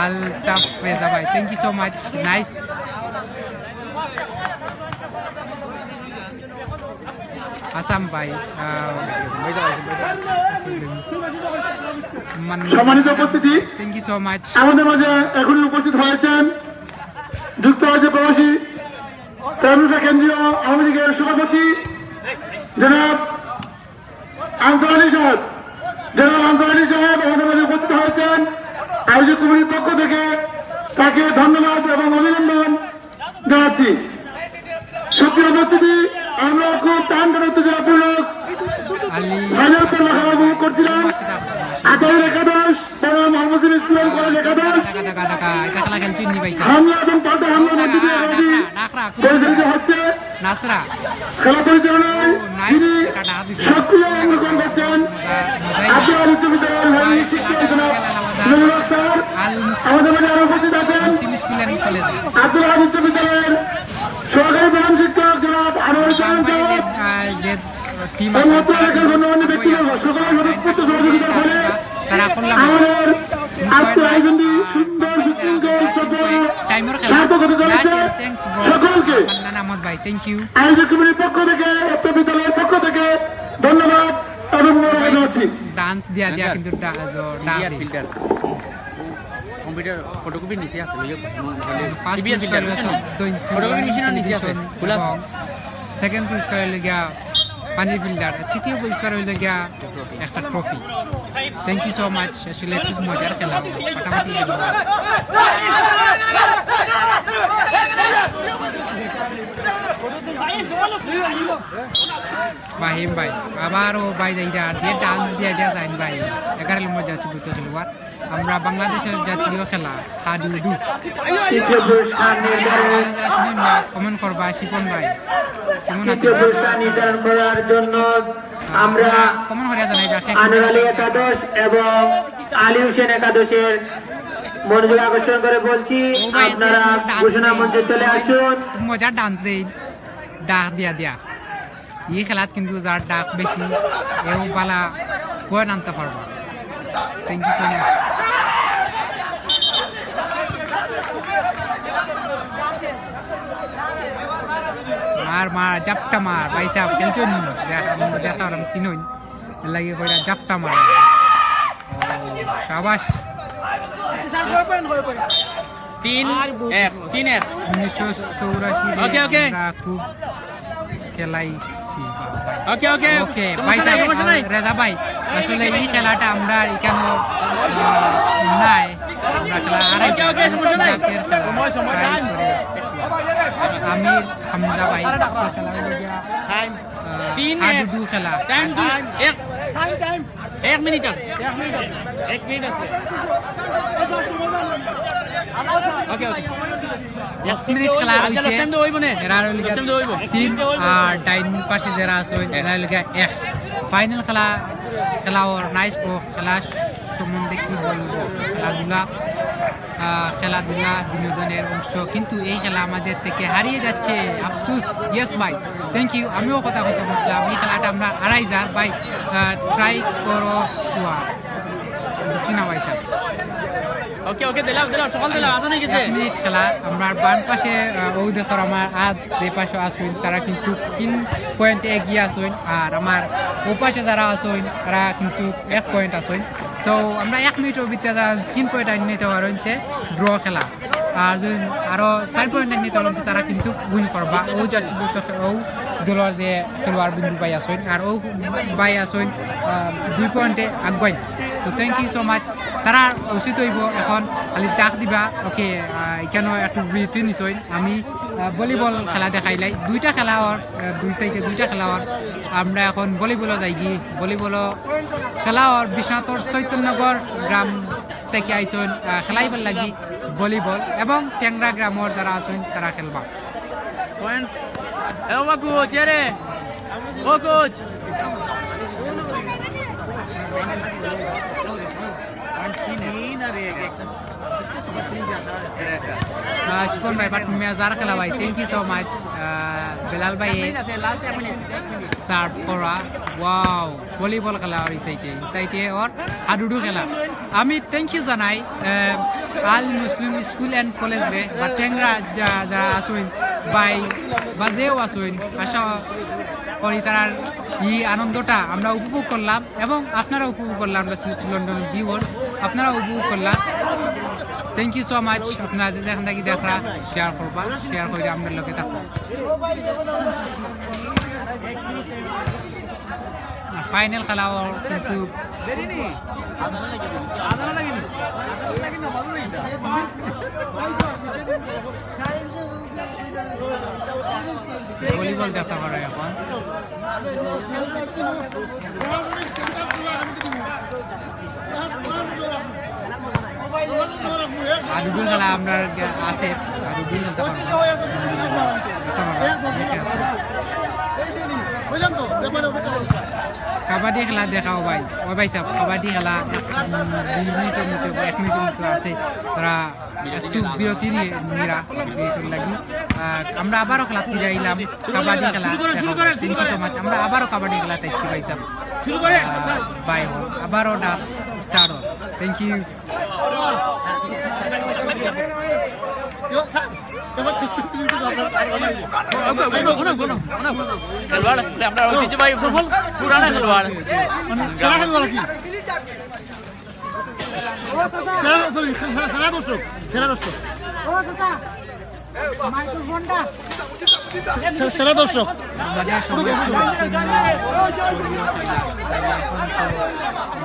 আলতাফ রেজা ভাই, thank you so much, nice। Assam ভাই, আহ, মান-, সম্মানিত উপস্থিতি, thank you so much। আমাদের মাঝে এখনই উপস্থিত হয়েছেন যুক্তরাজ্য প্রবাসী ত্রাণরক্ষা কেন্দ্রীয় আওয়ামী লীগের সভাপতি জনাব আনসার আলী সাহেব, জনাব আনসার আলী সাহেব আমাদের মাঝে উপস্থিত হয়েছেন। আয়োজক কমিটির পক্ষ থেকে তাকে ধন্যবাদ এবং অভিনন্দন জানাচ্ছি। সুপ্রিয় উপস্থিতি, আমরা খুব টান টান উত্তেজনাপূর্ণ আলী ফাইনাল পর্ব খেলা উপভোগ করছিলাম। আতাউর একাদশ বনাম আল মুসলিম স্কুল অ্যান্ড কলেজ একাদশ। দেখা, দেখা, দেখা, এটা খেলা খেলছইন নি ভাই সাহেব? হামলা এবং পাল্টা হামলার মধ্যে দিয়ে রেডি ডাকরা, ডাকরা, পরিচালিত হচ্ছে। নাসরা। খেলা পরিচালনায় ও, nice, তিনি এটা ডাক দিছে। সক্রিয় অংশগ্রহণ করছেন। মজা, মজাই। আব্দুল আলী চৌধুরী, ভাই, শিক্ষক খেলাটা জনাব খেলা আলাদা। নুরুল আখতার। আল মুসলিম আমাদের মাঝে আরো উপস্থিত আছেন মুসলিম স্কুল অ্যান্ড কলেজ। আব্দুল আলী বিশ্ববিদ্যালয়ের সহকারী প্রধান শিক্ষক জনাব আনোয়ার হোসেন ভাই, সাহেব। আহ, যে টিম এই আছে, মুহূর্তে তারা এলাকার গণ্যমান্য ব্যক্তিবর্গ সকলের স্বতঃস্ফূর্ত সহযোগিতার ফলে তারা করলাম। আমাদের আজকের আয়োজনটি সুন্দর, সুশৃঙ্খল, সফল, টাইমর খেলা। সার্থক হতে চলেছে। Thanks, bro। সকলকে মান্নান আহমদ ভাই, thank you। আয়োজক কমিটির পক্ষ থেকে, উক্ত বিদ্যালয়ের পক্ষ থেকে ধন্যবাদ এবং মোবারকবাদ জানাচ্ছি। ডান্স দিয়া দিয়া কিন্তু ডা-, জো-, ডান্স দিয়া। ফিল্টার। কম্পিউটার ফটোকপির নিচে আছে, লইয়া ফার্স্ট টিভিআর পুরস্কার ফিল্টার, হইল বুঝছেন? চোদ্দ ইঞ্চি ফটোকপির মেশিনের নিচে আছে, টেলিভিশন খোলা আছে। এবং সেকেন্ড পুরস্কার হইল গিয়া পানির ফিল্টার, তৃতীয় পুরস্কার হইল গিয়া একটা trophy. Thank you so much। আসলে খুব মজার খেলা, ফাটাফাটি খেলা। ফাহিম ভাই, আবারও ভাই যাইরা, যে ডান্স দিয়া দিয়া যাইন ভাই, এগারো নম্বর জার্সি বুঝতে খেলোয়াড়। আমরা বাংলাদেশের জাতীয় খেলা হাডুডু। তৃতীয় পুরস্কার নির্ধারণ। কমেন্ট করবা শিপন ভাই, কেমন আছেন? তৃতীয় পুরস্কার নির্ধারণ করার জন্য আমরা আনোয়ার আলী একাদশ এবং আলী হোসেন একাদশের মনোযোগ আকর্ষণ করে বলছি, আপনারা ঘোষণা মঞ্চে চলে আসুন। মজার ডান্স দেই, ডাক দিয়া দিয়া। এই খেলাত কিন্তু যার ডাক বেশি, এও বালা পয়েন্ট আনতে পারবা। Thank you so much. মার, মার, জাপটা মার, ভাই সাহেব, খেলছো নি? দেখ, আমি দেখা আর আমি চিনই। এর লাগি কইরা জাপটা মার। ও, শাবাশ। তিন এক, তিন এক। উনিশশো চৌরাশি রে ওকে, ওকে। আমরা খুব খেলাইছি। ওকে, ওকে। ওকে, সমস্যা ভাই নাই, সাহেব, সমস্যা নাই। রেজা ভাই, আসলে এই খেলাটা আমরা এখানে, আহ, নাই। আমরা খেলা হারাই ওকে, ওকে, সমস্যা নাই। জাতীয় খেলা। সময়, সময়, time। আমির হামজা ভাই। টাইম। আহ, তিন এক। হাডুডু খেলা। Time two. এক। Time, time. এক মিনিট আছে। এক মিনিট আছে। ওকে, ওকে। দশ মিনিট খেলা আচ্ছা, হইছে। দশ টাইম তো হইব না। এরা হইল গিয়া দশ টাইম তো হইব। তিন আর ডাইন পাশে যারা আছে, এরা হইল গিয়া এক। ফাইনাল খেলা, খেলা ওর নাইস প্রো, খেলা সম্বন্ধে কি বলবো? খেলাধুলা, আহ, খেলাধুলা বিনোদনের অংশ, কিন্তু এই খেলা আমাদের থেকে হারিয়ে যাচ্ছে। আফসোস। ইয়েস ভাই, থ্যাংক ইউ। আমিও কথা কথা বলছিলাম, এই খেলাটা আমরা হারাই যার ভাই, আহ, ট্রাই করো। বুঝছি না ভাই সাহেব। ওকে, ওকে, দিলাও, দিলাও, সকাল দিলাও, আজান হয়ে গেছে। এক মিনিট খেলা, আমরা বাম পাশে, আহ, ও দেখো আমার আজ যে পাশে আসুন, তারা কিন্তু তিন পয়েন্ট এগিয়ে আসুন, আর আমার ও পাশে যারা আসুন, তারা কিন্তু এক পয়েন্ট আসুন। সো আমরা এক মিনিটের ভিতরে যারা তিন পয়েন্ট আনি নিতে পারেন, সে ড্র খেলা। আর যদি আরো চার পয়েন্ট আনি নিতে পারেন, তারা কিন্তু উইন করবা। ও জার্সি বুলতে ও দলর যে খেলোয়াড় বিন্দু ভাই আসুন, আর ও ভাই আসুন, আহ, দুই পয়েন্টে আগুয়াইন। তো থ্যাংক ইউ সো মাচ। তারা উচিত হইব এখন খালি ডাক দিবা। ওকে, আহ, এখানে একটু বিরতি নিছইন। আমি, আহ, ভলিবল খেলা দেখাইলাই। দুইটা খেলা ওর, আহ, দুই সাইডে দুইটা খেলা ওর। আমরা এখন ভলিবলও যাই কি, ভলিবলও খেলা ওর বিশ্বনাথর চৈতন্যগর গ্রাম থেকে আইছইন, আহ, খেলাইবার লাগি ভলিবল এবং টেংরা গ্রামর যারা আছইন তারা খেলবা। পয়েন্ট। এ বাবা কোচ, এ রে। ও কোচ। আহ, শিপন ভাই, but মেজার খেলা ভাই, thank you so much। আহ, বেলাল ভাই, সার্ভ করা, ওয়াও, ভলিবল খেলা ওর এই সাইডে, এই সাইডে ওর হাডুডু খেলা। আমি thank you জানাই, আহ, Al Muslim school and college রে, বা টেংরা যা-, যারা আছইন, ভাই, বা যেও আছইন, আশা করি তারার এই আনন্দটা আমরা উপভোগ করলাম এবং আপনারা উপভোগ করলাম, আমরা সুইচ লন্ডন ভিউয়ার, আপনারা উপভোগ করলাম। Thank you so much। আপনারা যে যেখান থেকে দেখরা, শেয়ার করবা, শেয়ার করে আমরা লগে থাকবো। ফাইনাল খেলাও কিন্তু ভলিবল দেখা করে এখন। আর দুদিন খেলা আমরা আছে, আর দুদিন খেলতে পারবো। কাবাডি খেলা দেখাও ভাই, ও ভাই সাহেব, কাবাডি খেলা, উম, দুই মিনিটের মতো, এক মিনিটের মতো আছে, তারা একটু বিরতি নিয়ে নিরা, বিরতির লাগি। আর আমরা আবারও খেলা ফিরে আইলাম, কাবাডি খেলা। Thank you so much। আমরা আবারও কাবাডি খেলা দেখছি ভাই সাহেব। শুরু করে। আহ, ভাই, আবারও ডাক স্টার্ট হল। Thank you। খেলোয়াড়, আমরা ঐতিহ্যবাহী পুরানা খেলোয়াড়। সেরা খেলোয়াড় কি? সেরা, sorry, সেরা, সেরা দর্শক, সেরা দর্শক। সে-, সেরা দর্শক।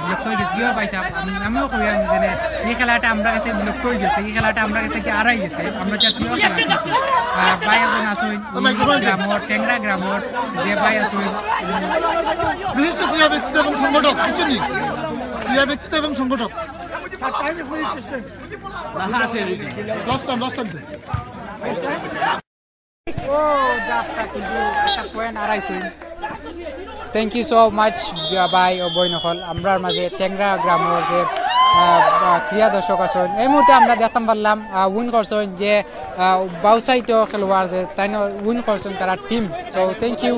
বিলুপ্ত হয়ে গেছে, কি হয় ভাই সাহেব? আমি, আমিও কই আমি জানি, এই খেলাটা আমরা কাছে বিলুপ্ত হয়ে গেছে, এই খেলাটা আমরা কাছে কি আড়াই গেছে, আমরা জাতীয় খেলা কিন্তু। আহ, ভাই এখন আসুন, গ্রামর, টেংরা গ্রামর, যে ভাই আসুন। বিশিষ্ট ক্রীড়া ব্যক্তিত্ব এবং সংগঠক, বুঝছেন নি? ক্রীড়া ব্যক্তিত্ব এবং সংগঠক। Last time, last time. ও, just কিন্তু একটা পয়েন্ট আড়াইশো। Thank you so much, ভাই ও বইন অকল। আমরার মাঝে টেংরা গ্রামর যে, আহ, আহ, ক্রীড়া দর্শক আছইন, এই মুহূর্তে আমরা দেখতাম পারলাম, আহ, উইন করছইন যে, আহ, বাউসাইট খেলোয়াড় যে তাইন উইন করছইন তারার টিম। So thank you।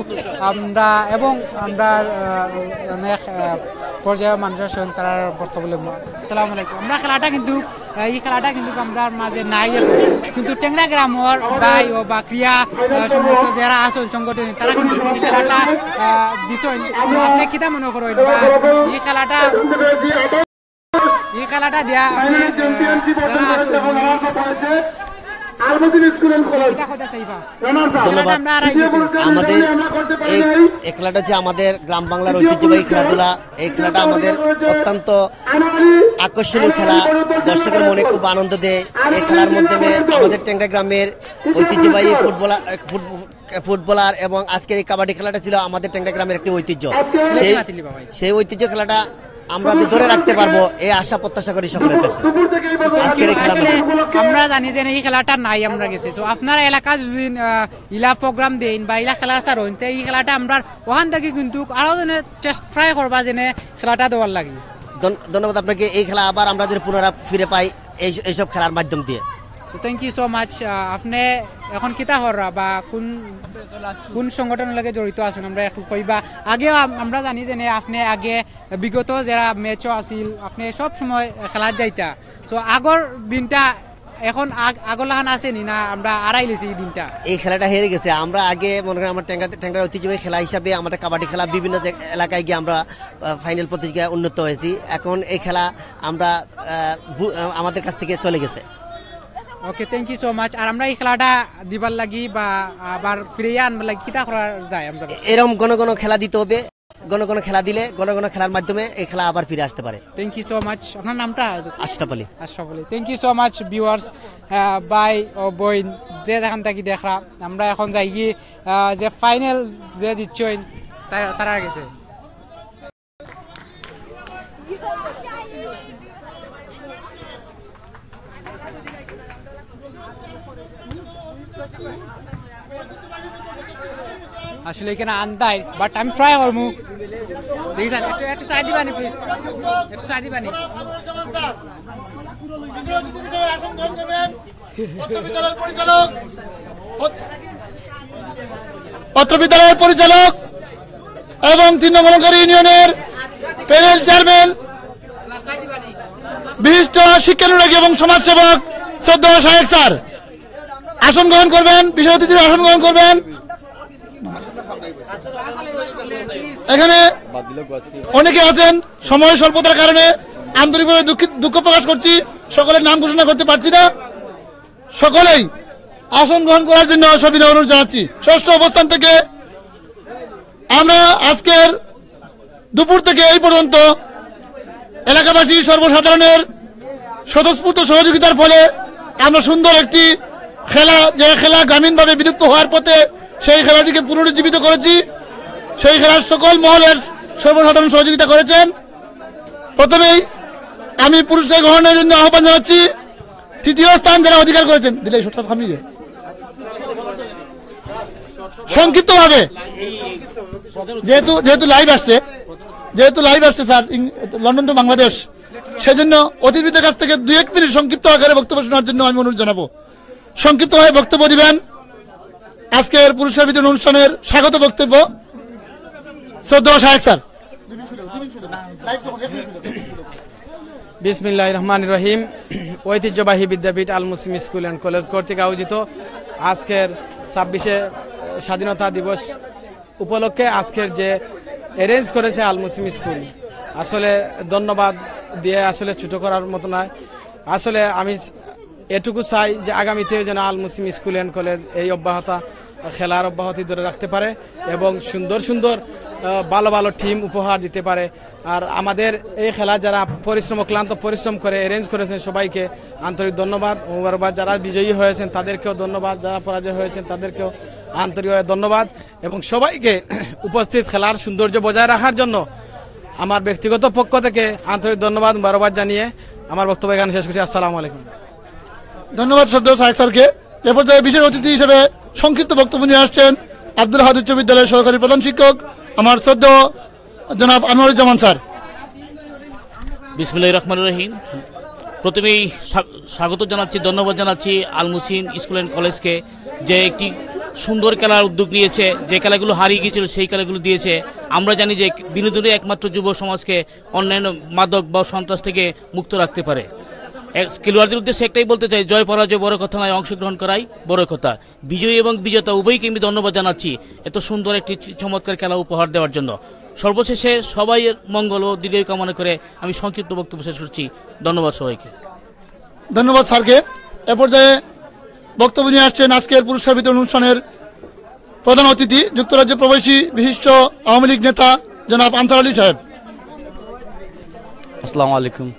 আমরা এবং আমরার, আহ, অনেক, আহ, পর্যায়ে মানুষ আছইন, তারার বক্তব্য লইমু। আসসালামু আলাইকুম। আমরা খেলাটা কিন্তু আহ, এই খেলাটা কিন্তু আমরার মাঝে নাই এখন। কিন্তু টেংরা গ্রামর ভাই ও বা ক্রীড়া, আহ, সম্পর্ক যারা আছইন সংগঠন, তারা কিন্তু এই খেলাটা, আহ, দিছইন। তো আপনি কিতা মনে করইন বা এই খেলাটা, এই খেলাটা দিয়া আপনি, আহ, যারা আছইন, কিতা কথা চাইবা? ধন্যবাদ। আমরা হারাই গেছি। আমাদের এই, এই খেলাটা হচ্ছে আমাদের গ্রাম বাংলার ঐতিহ্যবাহী খেলাধুলা। এই খেলাটা আমাদের অত্যন্ত আকর্ষণীয় খেলা, দর্শকের মনে খুব আনন্দ দেয়। এই খেলার মাধ্যমে আমাদের টেংরা গ্রামের ঐতিহ্যবাহী ফুটবলার, ফুট-, ফুটবলার এবং আজকের এই কাবাডি খেলাটা ছিল আমাদের টেংরা গ্রামের একটি ঐতিহ্য। সেই, সেই ঐতিহ্য খেলাটা আমরা যে ধরে রাখতে পারবো, এই আশা প্রত্যাশা করি সকলের কাছে। আজকের এই খেলা আসলে আমরা জানি যে এই খেলাটা নাই আমরা গেছি। So আপনারা এলাকা যদি, আহ, ইলা প্রোগ্রাম দেইন বা ইলা খেলা ছাড়ইন, তে এই খেলাটা আমরা ওখান থেকে কিন্তু আরো যেন চেষ্টা ট্রাই করবা যেন খেলাটা দেওয়ার লাগি। ধন-, ধন্যবাদ আপনাকে। এই খেলা আবার আমরা যদি পুনরায় ফিরে পাই এই, এইসব খেলার মাধ্যম দিয়ে। So thank you so much। আহ, আপনি এখন কিতা কররা বা কোন, কোন সংগঠনের লগে জড়িত আছেন, আমরা একটু কইবা। আগেও আম-, আমরা জানি যে নে আপনি আগে বিগত যারা ম্যাচও আছিল, আপনি সব সময় খেলাত যাইতা। So আগর দিনটা এখন আগ-, আগর লাখান আছে নি না আমরা আড়াই লেছি এই দিনটা? এই খেলাটা হেরে গেছে। আমরা আগে মনে করি আমরা টেংরা, টেংরার ঐতিহ্যবাহী খেলা হিসাবে আমরা কাবাডি খেলা বিভিন্ন যে এলাকায় গিয়ে আমরা, আহ, ফাইনাল প্রতিযোগিতায় উন্নীত হয়েছি। এখন এই খেলা আমরা, আহ, বু-, আহ, আমাদের কাছ থেকে চলে গেছে। Okay, thank you so much। আর আমরা এই খেলাটা দিবার লাগি বা আবার ফিরিয়ে আনবার লাগি কিতা করা যায় আমরা? এরম ঘন ঘন খেলা দিতে হবে। ঘন ঘন খেলা দিলে, ঘন ঘন খেলার মাধ্যমে এই খেলা আবার ফিরে আসতে পারে। Thank you so much। আপনার নামটা? আশরাফ আলী। আশরাফ Ali. Thank you so much, viewers। আহ, ভাই ও বইন, যে যেখান থাকি দেখরা, আমরা এখন যাই কি, আহ, যে ফাইনাল যে জিতছইন, তারা, তারা গেছে। আসলে এখানে আন্দাই, but আমি ট্রাই করমু। দেখি স্যার, একটু, একটু সাইড দিবানি, প্লিজ, একটু সাইড দিবানি। পত্র বিদ্যালয়ের পরিচালক, পত্র বিদ্যালয়ের পরিচালক এবং তিন নম্বর ইউনিয়নের প্যানেল চেয়ারম্যান, বিশিষ্ট শিক্ষানুরাগী এবং সমাজসেবক শ্রদ্ধা শাহেক স্যার আসন গ্রহণ করবেন, বিশেষ অতিথি আসন গ্রহণ করবেন। এখানে অনেকে আছেন, সময় স্বল্পতার কারণে আন্তরিকভাবে দুঃখিত, দুঃখ প্রকাশ করছি, সকলের নাম ঘোষণা করতে পারছি না। সকলেই আসন গ্রহণ করার জন্য সবিনয় অনুরোধ জানাচ্ছি। ষষ্ঠ অবস্থান থেকে আমরা আজকের দুপুর থেকে এই পর্যন্ত এলাকাবাসী সর্বসাধারণের স্বতঃস্ফূর্ত সহযোগিতার ফলে আমরা সুন্দর একটি খেলা, যে খেলা গ্রামীণভাবে বিলুপ্ত হওয়ার পথে, সেই খেলাটিকে পুনরুজ্জীবিত করেছি। সেই খেলার সকল মহলের সর্বসাধারণ সহযোগিতা করেছেন। প্রথমেই আমি পুরস্কার গ্রহণের জন্য আহ্বান জানাচ্ছি তৃতীয় স্থান যারা অধিকার করেছেন, দিলে এই শটটা থামিয়ে। সংক্ষিপ্তভাবে, যেহেতু, যেহেতু লাইভ আসছে, যেহেতু লাইভ আসছে স্যার, ইং-, লন্ডন টু বাংলাদেশ, সেজন্য অতিথিদের কাছ থেকে দুই এক মিনিট সংক্ষিপ্ত আকারে বক্তব্য শোনার জন্য আমি অনুরোধ জানাবো। সংক্ষিপ্তভাবে বক্তব্য দিবেন আজকের পুরস্কার বিতরণ অনুষ্ঠানের স্বাগত বক্তব্য শ্রদ্ধেয় শাহেক স্যার। বিসমিল্লাহির রহমানির রহিম। ঐতিহ্যবাহী বিদ্যাপীঠ আল মুসলিম স্কুল অ্যান্ড কলেজ কর্তৃক আয়োজিত আজকের ছাব্বিশে স্বাধীনতা দিবস উপলক্ষে আজকের যে অ্যারেঞ্জ করেছে আল মুসলিম স্কুল, আসলে ধন্যবাদ দিয়ে আসলে ছোট করার মতো নয়। আসলে আমি এটুকু চাই যে আগামীতে যেন আল মুসলিম স্কুল অ্যান্ড কলেজ এই অব্যাহত খেলার অব্যাহতি ধরে রাখতে পারে এবং সুন্দর সুন্দর, আহ, ভালো ভালো টিম উপহার দিতে পারে। আর আমাদের এই খেলা যারা পরিশ্রম, ক্লান্ত পরিশ্রম করে অ্যারেঞ্জ করেছেন, সবাইকে আন্তরিক ধন্যবাদ ও মুবারকবাদ। যারা বিজয়ী হয়েছেন তাদেরকেও ধন্যবাদ, যারা পরাজয় হয়েছেন তাদেরকেও আন্তরিকভাবে ধন্যবাদ এবং সবাইকে উপস্থিত খেলার সৌন্দর্য বজায় রাখার জন্য আমার ব্যক্তিগত পক্ষ থেকে আন্তরিক ধন্যবাদ, মুবারকবাদ জানিয়ে আমার বক্তব্য এখানে শেষ করছি। আসসালামু আলাইকুম। ধন্যবাদ শ্রদ্ধেয় শাহেক স্যারকে। এ পর্যায়ে বিশেষ অতিথি হিসেবে সংক্ষিপ্ত বক্তব্য নিয়ে আসছেন আব্দুল আহাদ উচ্চ বিদ্যালয়ের সহকারী প্রধান শিক্ষক, আমার শ্রদ্ধেয় জনাব আনোয়ারুজ্জামান স্যার। বিসমিল্লাহির রহমানির রহিম। প্রথমেই স্বা- স্বাগত জানাচ্ছি, ধন্যবাদ জানাচ্ছি আল মুসলিম স্কুল অ্যান্ড কলেজকে, যে একটি সুন্দর খেলার উদ্যোগ নিয়েছে, যে খেলাগুলো হারিয়ে গিয়েছিল সেই খেলাগুলো দিয়েছে। আমরা জানি যে বিনোদনই একমাত্র যুব সমাজকে অন্যান্য মাদক বা সন্ত্রাস থেকে মুক্ত রাখতে পারে। এ, খেলোয়াড়দের উদ্দেশ্যে একটাই বলতে চাই, জয় পরাজয় বড় কথা নয়, অংশগ্রহণ করাই বড় কথা। বিজয়ী এবং বিজেতা উভয়কে আমি ধন্যবাদ জানাচ্ছি এত সুন্দর একটি চ- চমৎকার খেলা উপহার দেওয়ার জন্য। সর্বশেষে সবাইয়ের মঙ্গল ও দীর্ঘায়ু কামনা করে আমি সংক্ষিপ্ত বক্তব্য শেষ করছি। ধন্যবাদ সবাইকে। ধন্যবাদ স্যারকে। এ পর্যায়ে বক্তব্য নিয়ে আসছেন আজকের পুরস্কার বিতরণ অনুষ্ঠানের প্রধান অতিথি, যুক্তরাজ্যে প্রবাসী বিশিষ্ট আওয়ামী লীগ নেতা জনাব আনসার আলী সাহেব। আসসালামু আলাইকুম।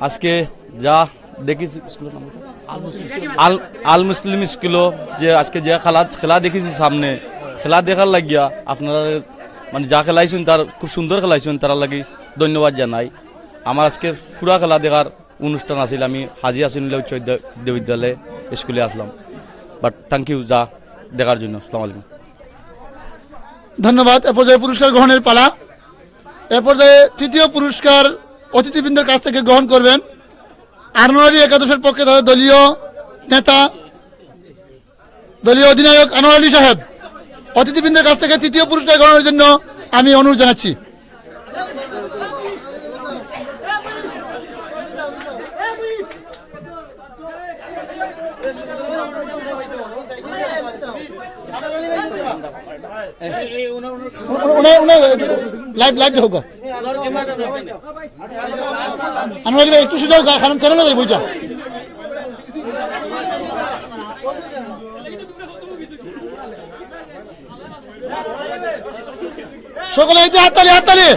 আজকে যা দেখেছি স্কুলের নাম কি? আল আল মুসলিম স্কুলও যে আজকে যে খেলা খেলা দেখেছি সামনে, খেলা দেখার লাগিয়া আপনারা মানে যা খেলাইছেন তার খুব সুন্দর খেলাইছেন, তারা লাগি ধন্যবাদ জানাই। আমার আজকে পুরা খেলা দেখার অনুষ্ঠান আছিল, আমি হাজি হাসানুল্লাহ উচ্চ বিদ্যা- বিদ্যালয়ে স্কুলে আসলাম। বাট থ্যাংক ইউ যা দেখার জন্য। আসসালামু আলাইকুম। ধন্যবাদ। এ পর্যায়ে পুরস্কার গ্রহণের পালা। এ পর্যায়ে তৃতীয় পুরস্কার অতিথিবৃন্দের কাছ থেকে গ্রহণ করবেন আনোয়ারি একাদশের পক্ষে তাদের দলীয় নেতা, দলীয় অধিনায়ক আনোয়ার আলী সাহেব। অতিথিবৃন্দের কাছ থেকে তৃতীয় পুরস্কার গ্রহণের জন্য আমি অনুরোধ জানাচ্ছি। লাইভ লাইভ দেখো। আনোয়ার আলী ভাই একটু সোজা হোক, কারণ চ্যানেলে যাই বুঝা। সকলে একটু হাততালি, হাততালি।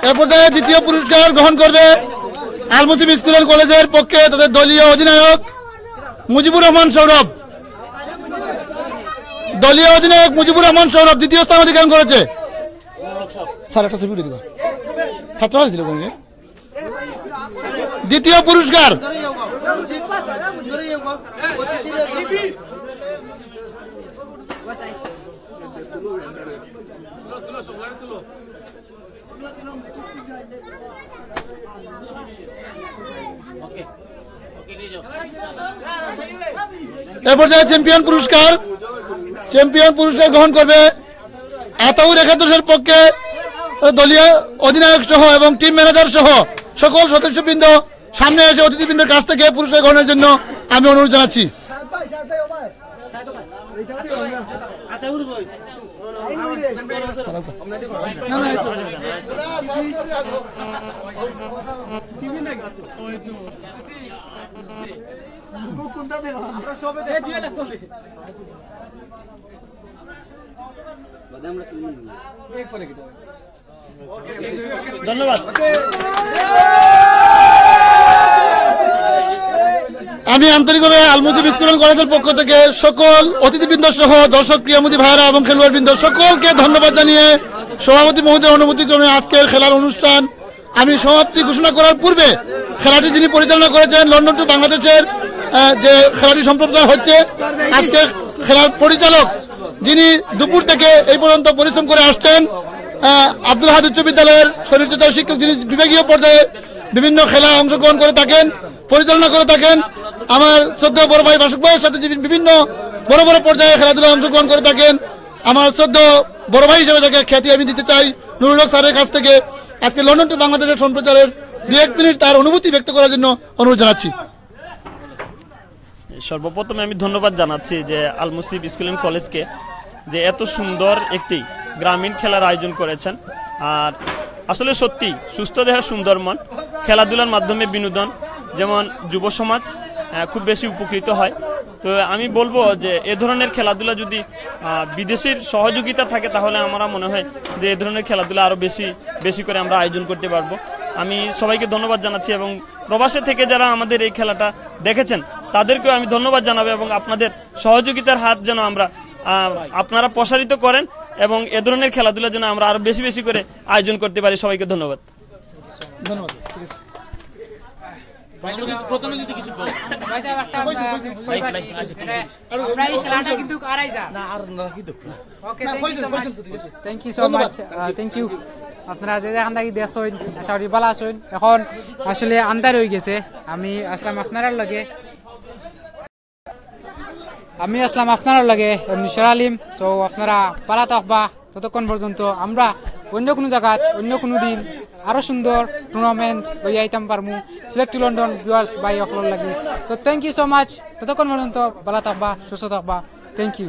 এ পর্যায়ে দ্বিতীয় পুরস্কার গ্রহণ করবে আল মুসলিম স্কুল অ্যান্ড কলেজের পক্ষে তাদের দলীয় অধিনায়ক মুজিবুর রহমান সৌরভ। দলীয় অধিনায়ক মুজিবুর রহমান সৌরভ দ্বিতীয় স্থান অধিকার করেছে। স্যার, একটা ছবি উঠে দিবা। ছাত্র হয়েছিল কোন? দ্বিতীয় পুরস্কার। এ পর্যায়ে চ্যাম্পিয়ন পুরস্কার, চ্যাম্পিয়ন পুরস্কার গ্রহণ করবে আতাউর একাদশের পক্ষে দলীয় অধিনায়ক সহ এবং টিম ম্যানেজার সহ সকল সদস্যবৃন্দ সামনে এসে অতিথিবৃন্দের কাছ থেকে পুরস্কার গ্রহণের জন্য আমি অনুরোধ জানাচ্ছি। ধন্যবাদ। আমি আন্তরিকভাবে আল মুসলিম স্কুল অ্যান্ড কলেজের পক্ষ থেকে সকল অতিথিবৃন্দ সহ দর্শক, ক্রীড়ামোদী ভাইয়েরা এবং খেলোয়াড়বৃন্দ সকলকে ধন্যবাদ জানিয়ে সভাপতি মহোদয়ের অনুমতি ক্রমে আজকের খেলার অনুষ্ঠান আমি সমাপ্তি ঘোষণা করার পূর্বে খেলাটি যিনি পরিচালনা করেছেন, লন্ডন টু বাংলাদেশের, আহ, যে খেলাটি সম্প্রচার হচ্ছে, আজকে খেলার পরিচালক যিনি দুপুর থেকে এই পর্যন্ত পরিশ্রম করে আসছেন, আহ, আব্দুল আহাদ উচ্চ বিদ্যালয়ের শরীরচর্চা শিক্ষক, যিনি বিভাগীয় পর্যায়ে বিভিন্ন খেলা অংশগ্রহণ করে থাকেন, পরিচালনা করে থাকেন, আমার শ্রদ্ধেয় বড় ভাই বাসুক ভাইয়ের সাথে যিনি বিভিন্ন বড় বড় পর্যায়ে খেলাধুলায় অংশগ্রহণ করে থাকেন, আমার শ্রদ্ধেয় বড় ভাই হিসেবে যাকে খ্যাতি আমি দিতে চাই নুরুল হক স্যারের কাছ থেকে, আজকে লন্ডন টু বাংলাদেশের সম্প্রচারের দু এক মিনিট তার অনুভূতি ব্যক্ত করার জন্য অনুরোধ জানাচ্ছি। সর্বপ্রথমে আমি ধন্যবাদ জানাচ্ছি যে আল মুসিব স্কুল অ্যান্ড কলেজকে, যে এত সুন্দর একটি গ্রামীণ খেলার আয়োজন করেছেন। আর আসলে সত্যি সুস্থ দেহে সুন্দর মন, খেলাধুলার মাধ্যমে বিনোদন, যেমন যুব সমাজ, আহ, খুব বেশি উপকৃত হয়। তো আমি বলবো যে এ ধরনের খেলাধুলা যদি, আহ, বিদেশির সহযোগিতা থাকে, তাহলে আমরা মনে হয় যে এ ধরনের খেলাধুলা আরও বেশি বেশি করে আমরা আয়োজন করতে পারবো। আমি সবাইকে ধন্যবাদ জানাচ্ছি এবং প্রবাসে থেকে যারা আমাদের এই খেলাটা দেখেছেন, তাদেরকেও আমি ধন্যবাদ জানাবো এবং আপনাদের সহযোগিতার হাত যেন আমরা, আহ, আপনারা প্রসারিত করেন এবং এ ধরনের খেলাধুলা যেন আমরা আরও বেশি বেশি করে আয়োজন করতে পারি। সবাইকে ধন্যবাদ। ধন্যবাদ। ঠিক আছে। প্রথমে যদি কিছু বল। ভাই সাহেব, একটা, আহ, আমরা এই খেলাটা কিন্তু আড়াই যা। না, আর না রাখি দেখো না। Okay, thank you so much. Uh, thank you. আপনারা যে যেখান থাকি দেখছইন, আশা করি ভালা আছইন। এখন আসলে আন্ধার অই গেছে। আমি আসলাম আপনারার লগে, আমি আসলাম আপনারার লগে, আমি নিশার আলিম। So, আপনারা ভালা থাকবা। ততক্ষণ পর্যন্ত আমরা অন্য কুনু জাগাত, অন্য কুনু দিন আরো সুন্দর tournament লইয়া আইতাম পারমু। Sylhet to London viewers ভাই অকলর লাগি। So, thank you so much. ততক্ষণ পর্যন্ত ভালা থাকবা, সুস্থ থাকবা। Thank you.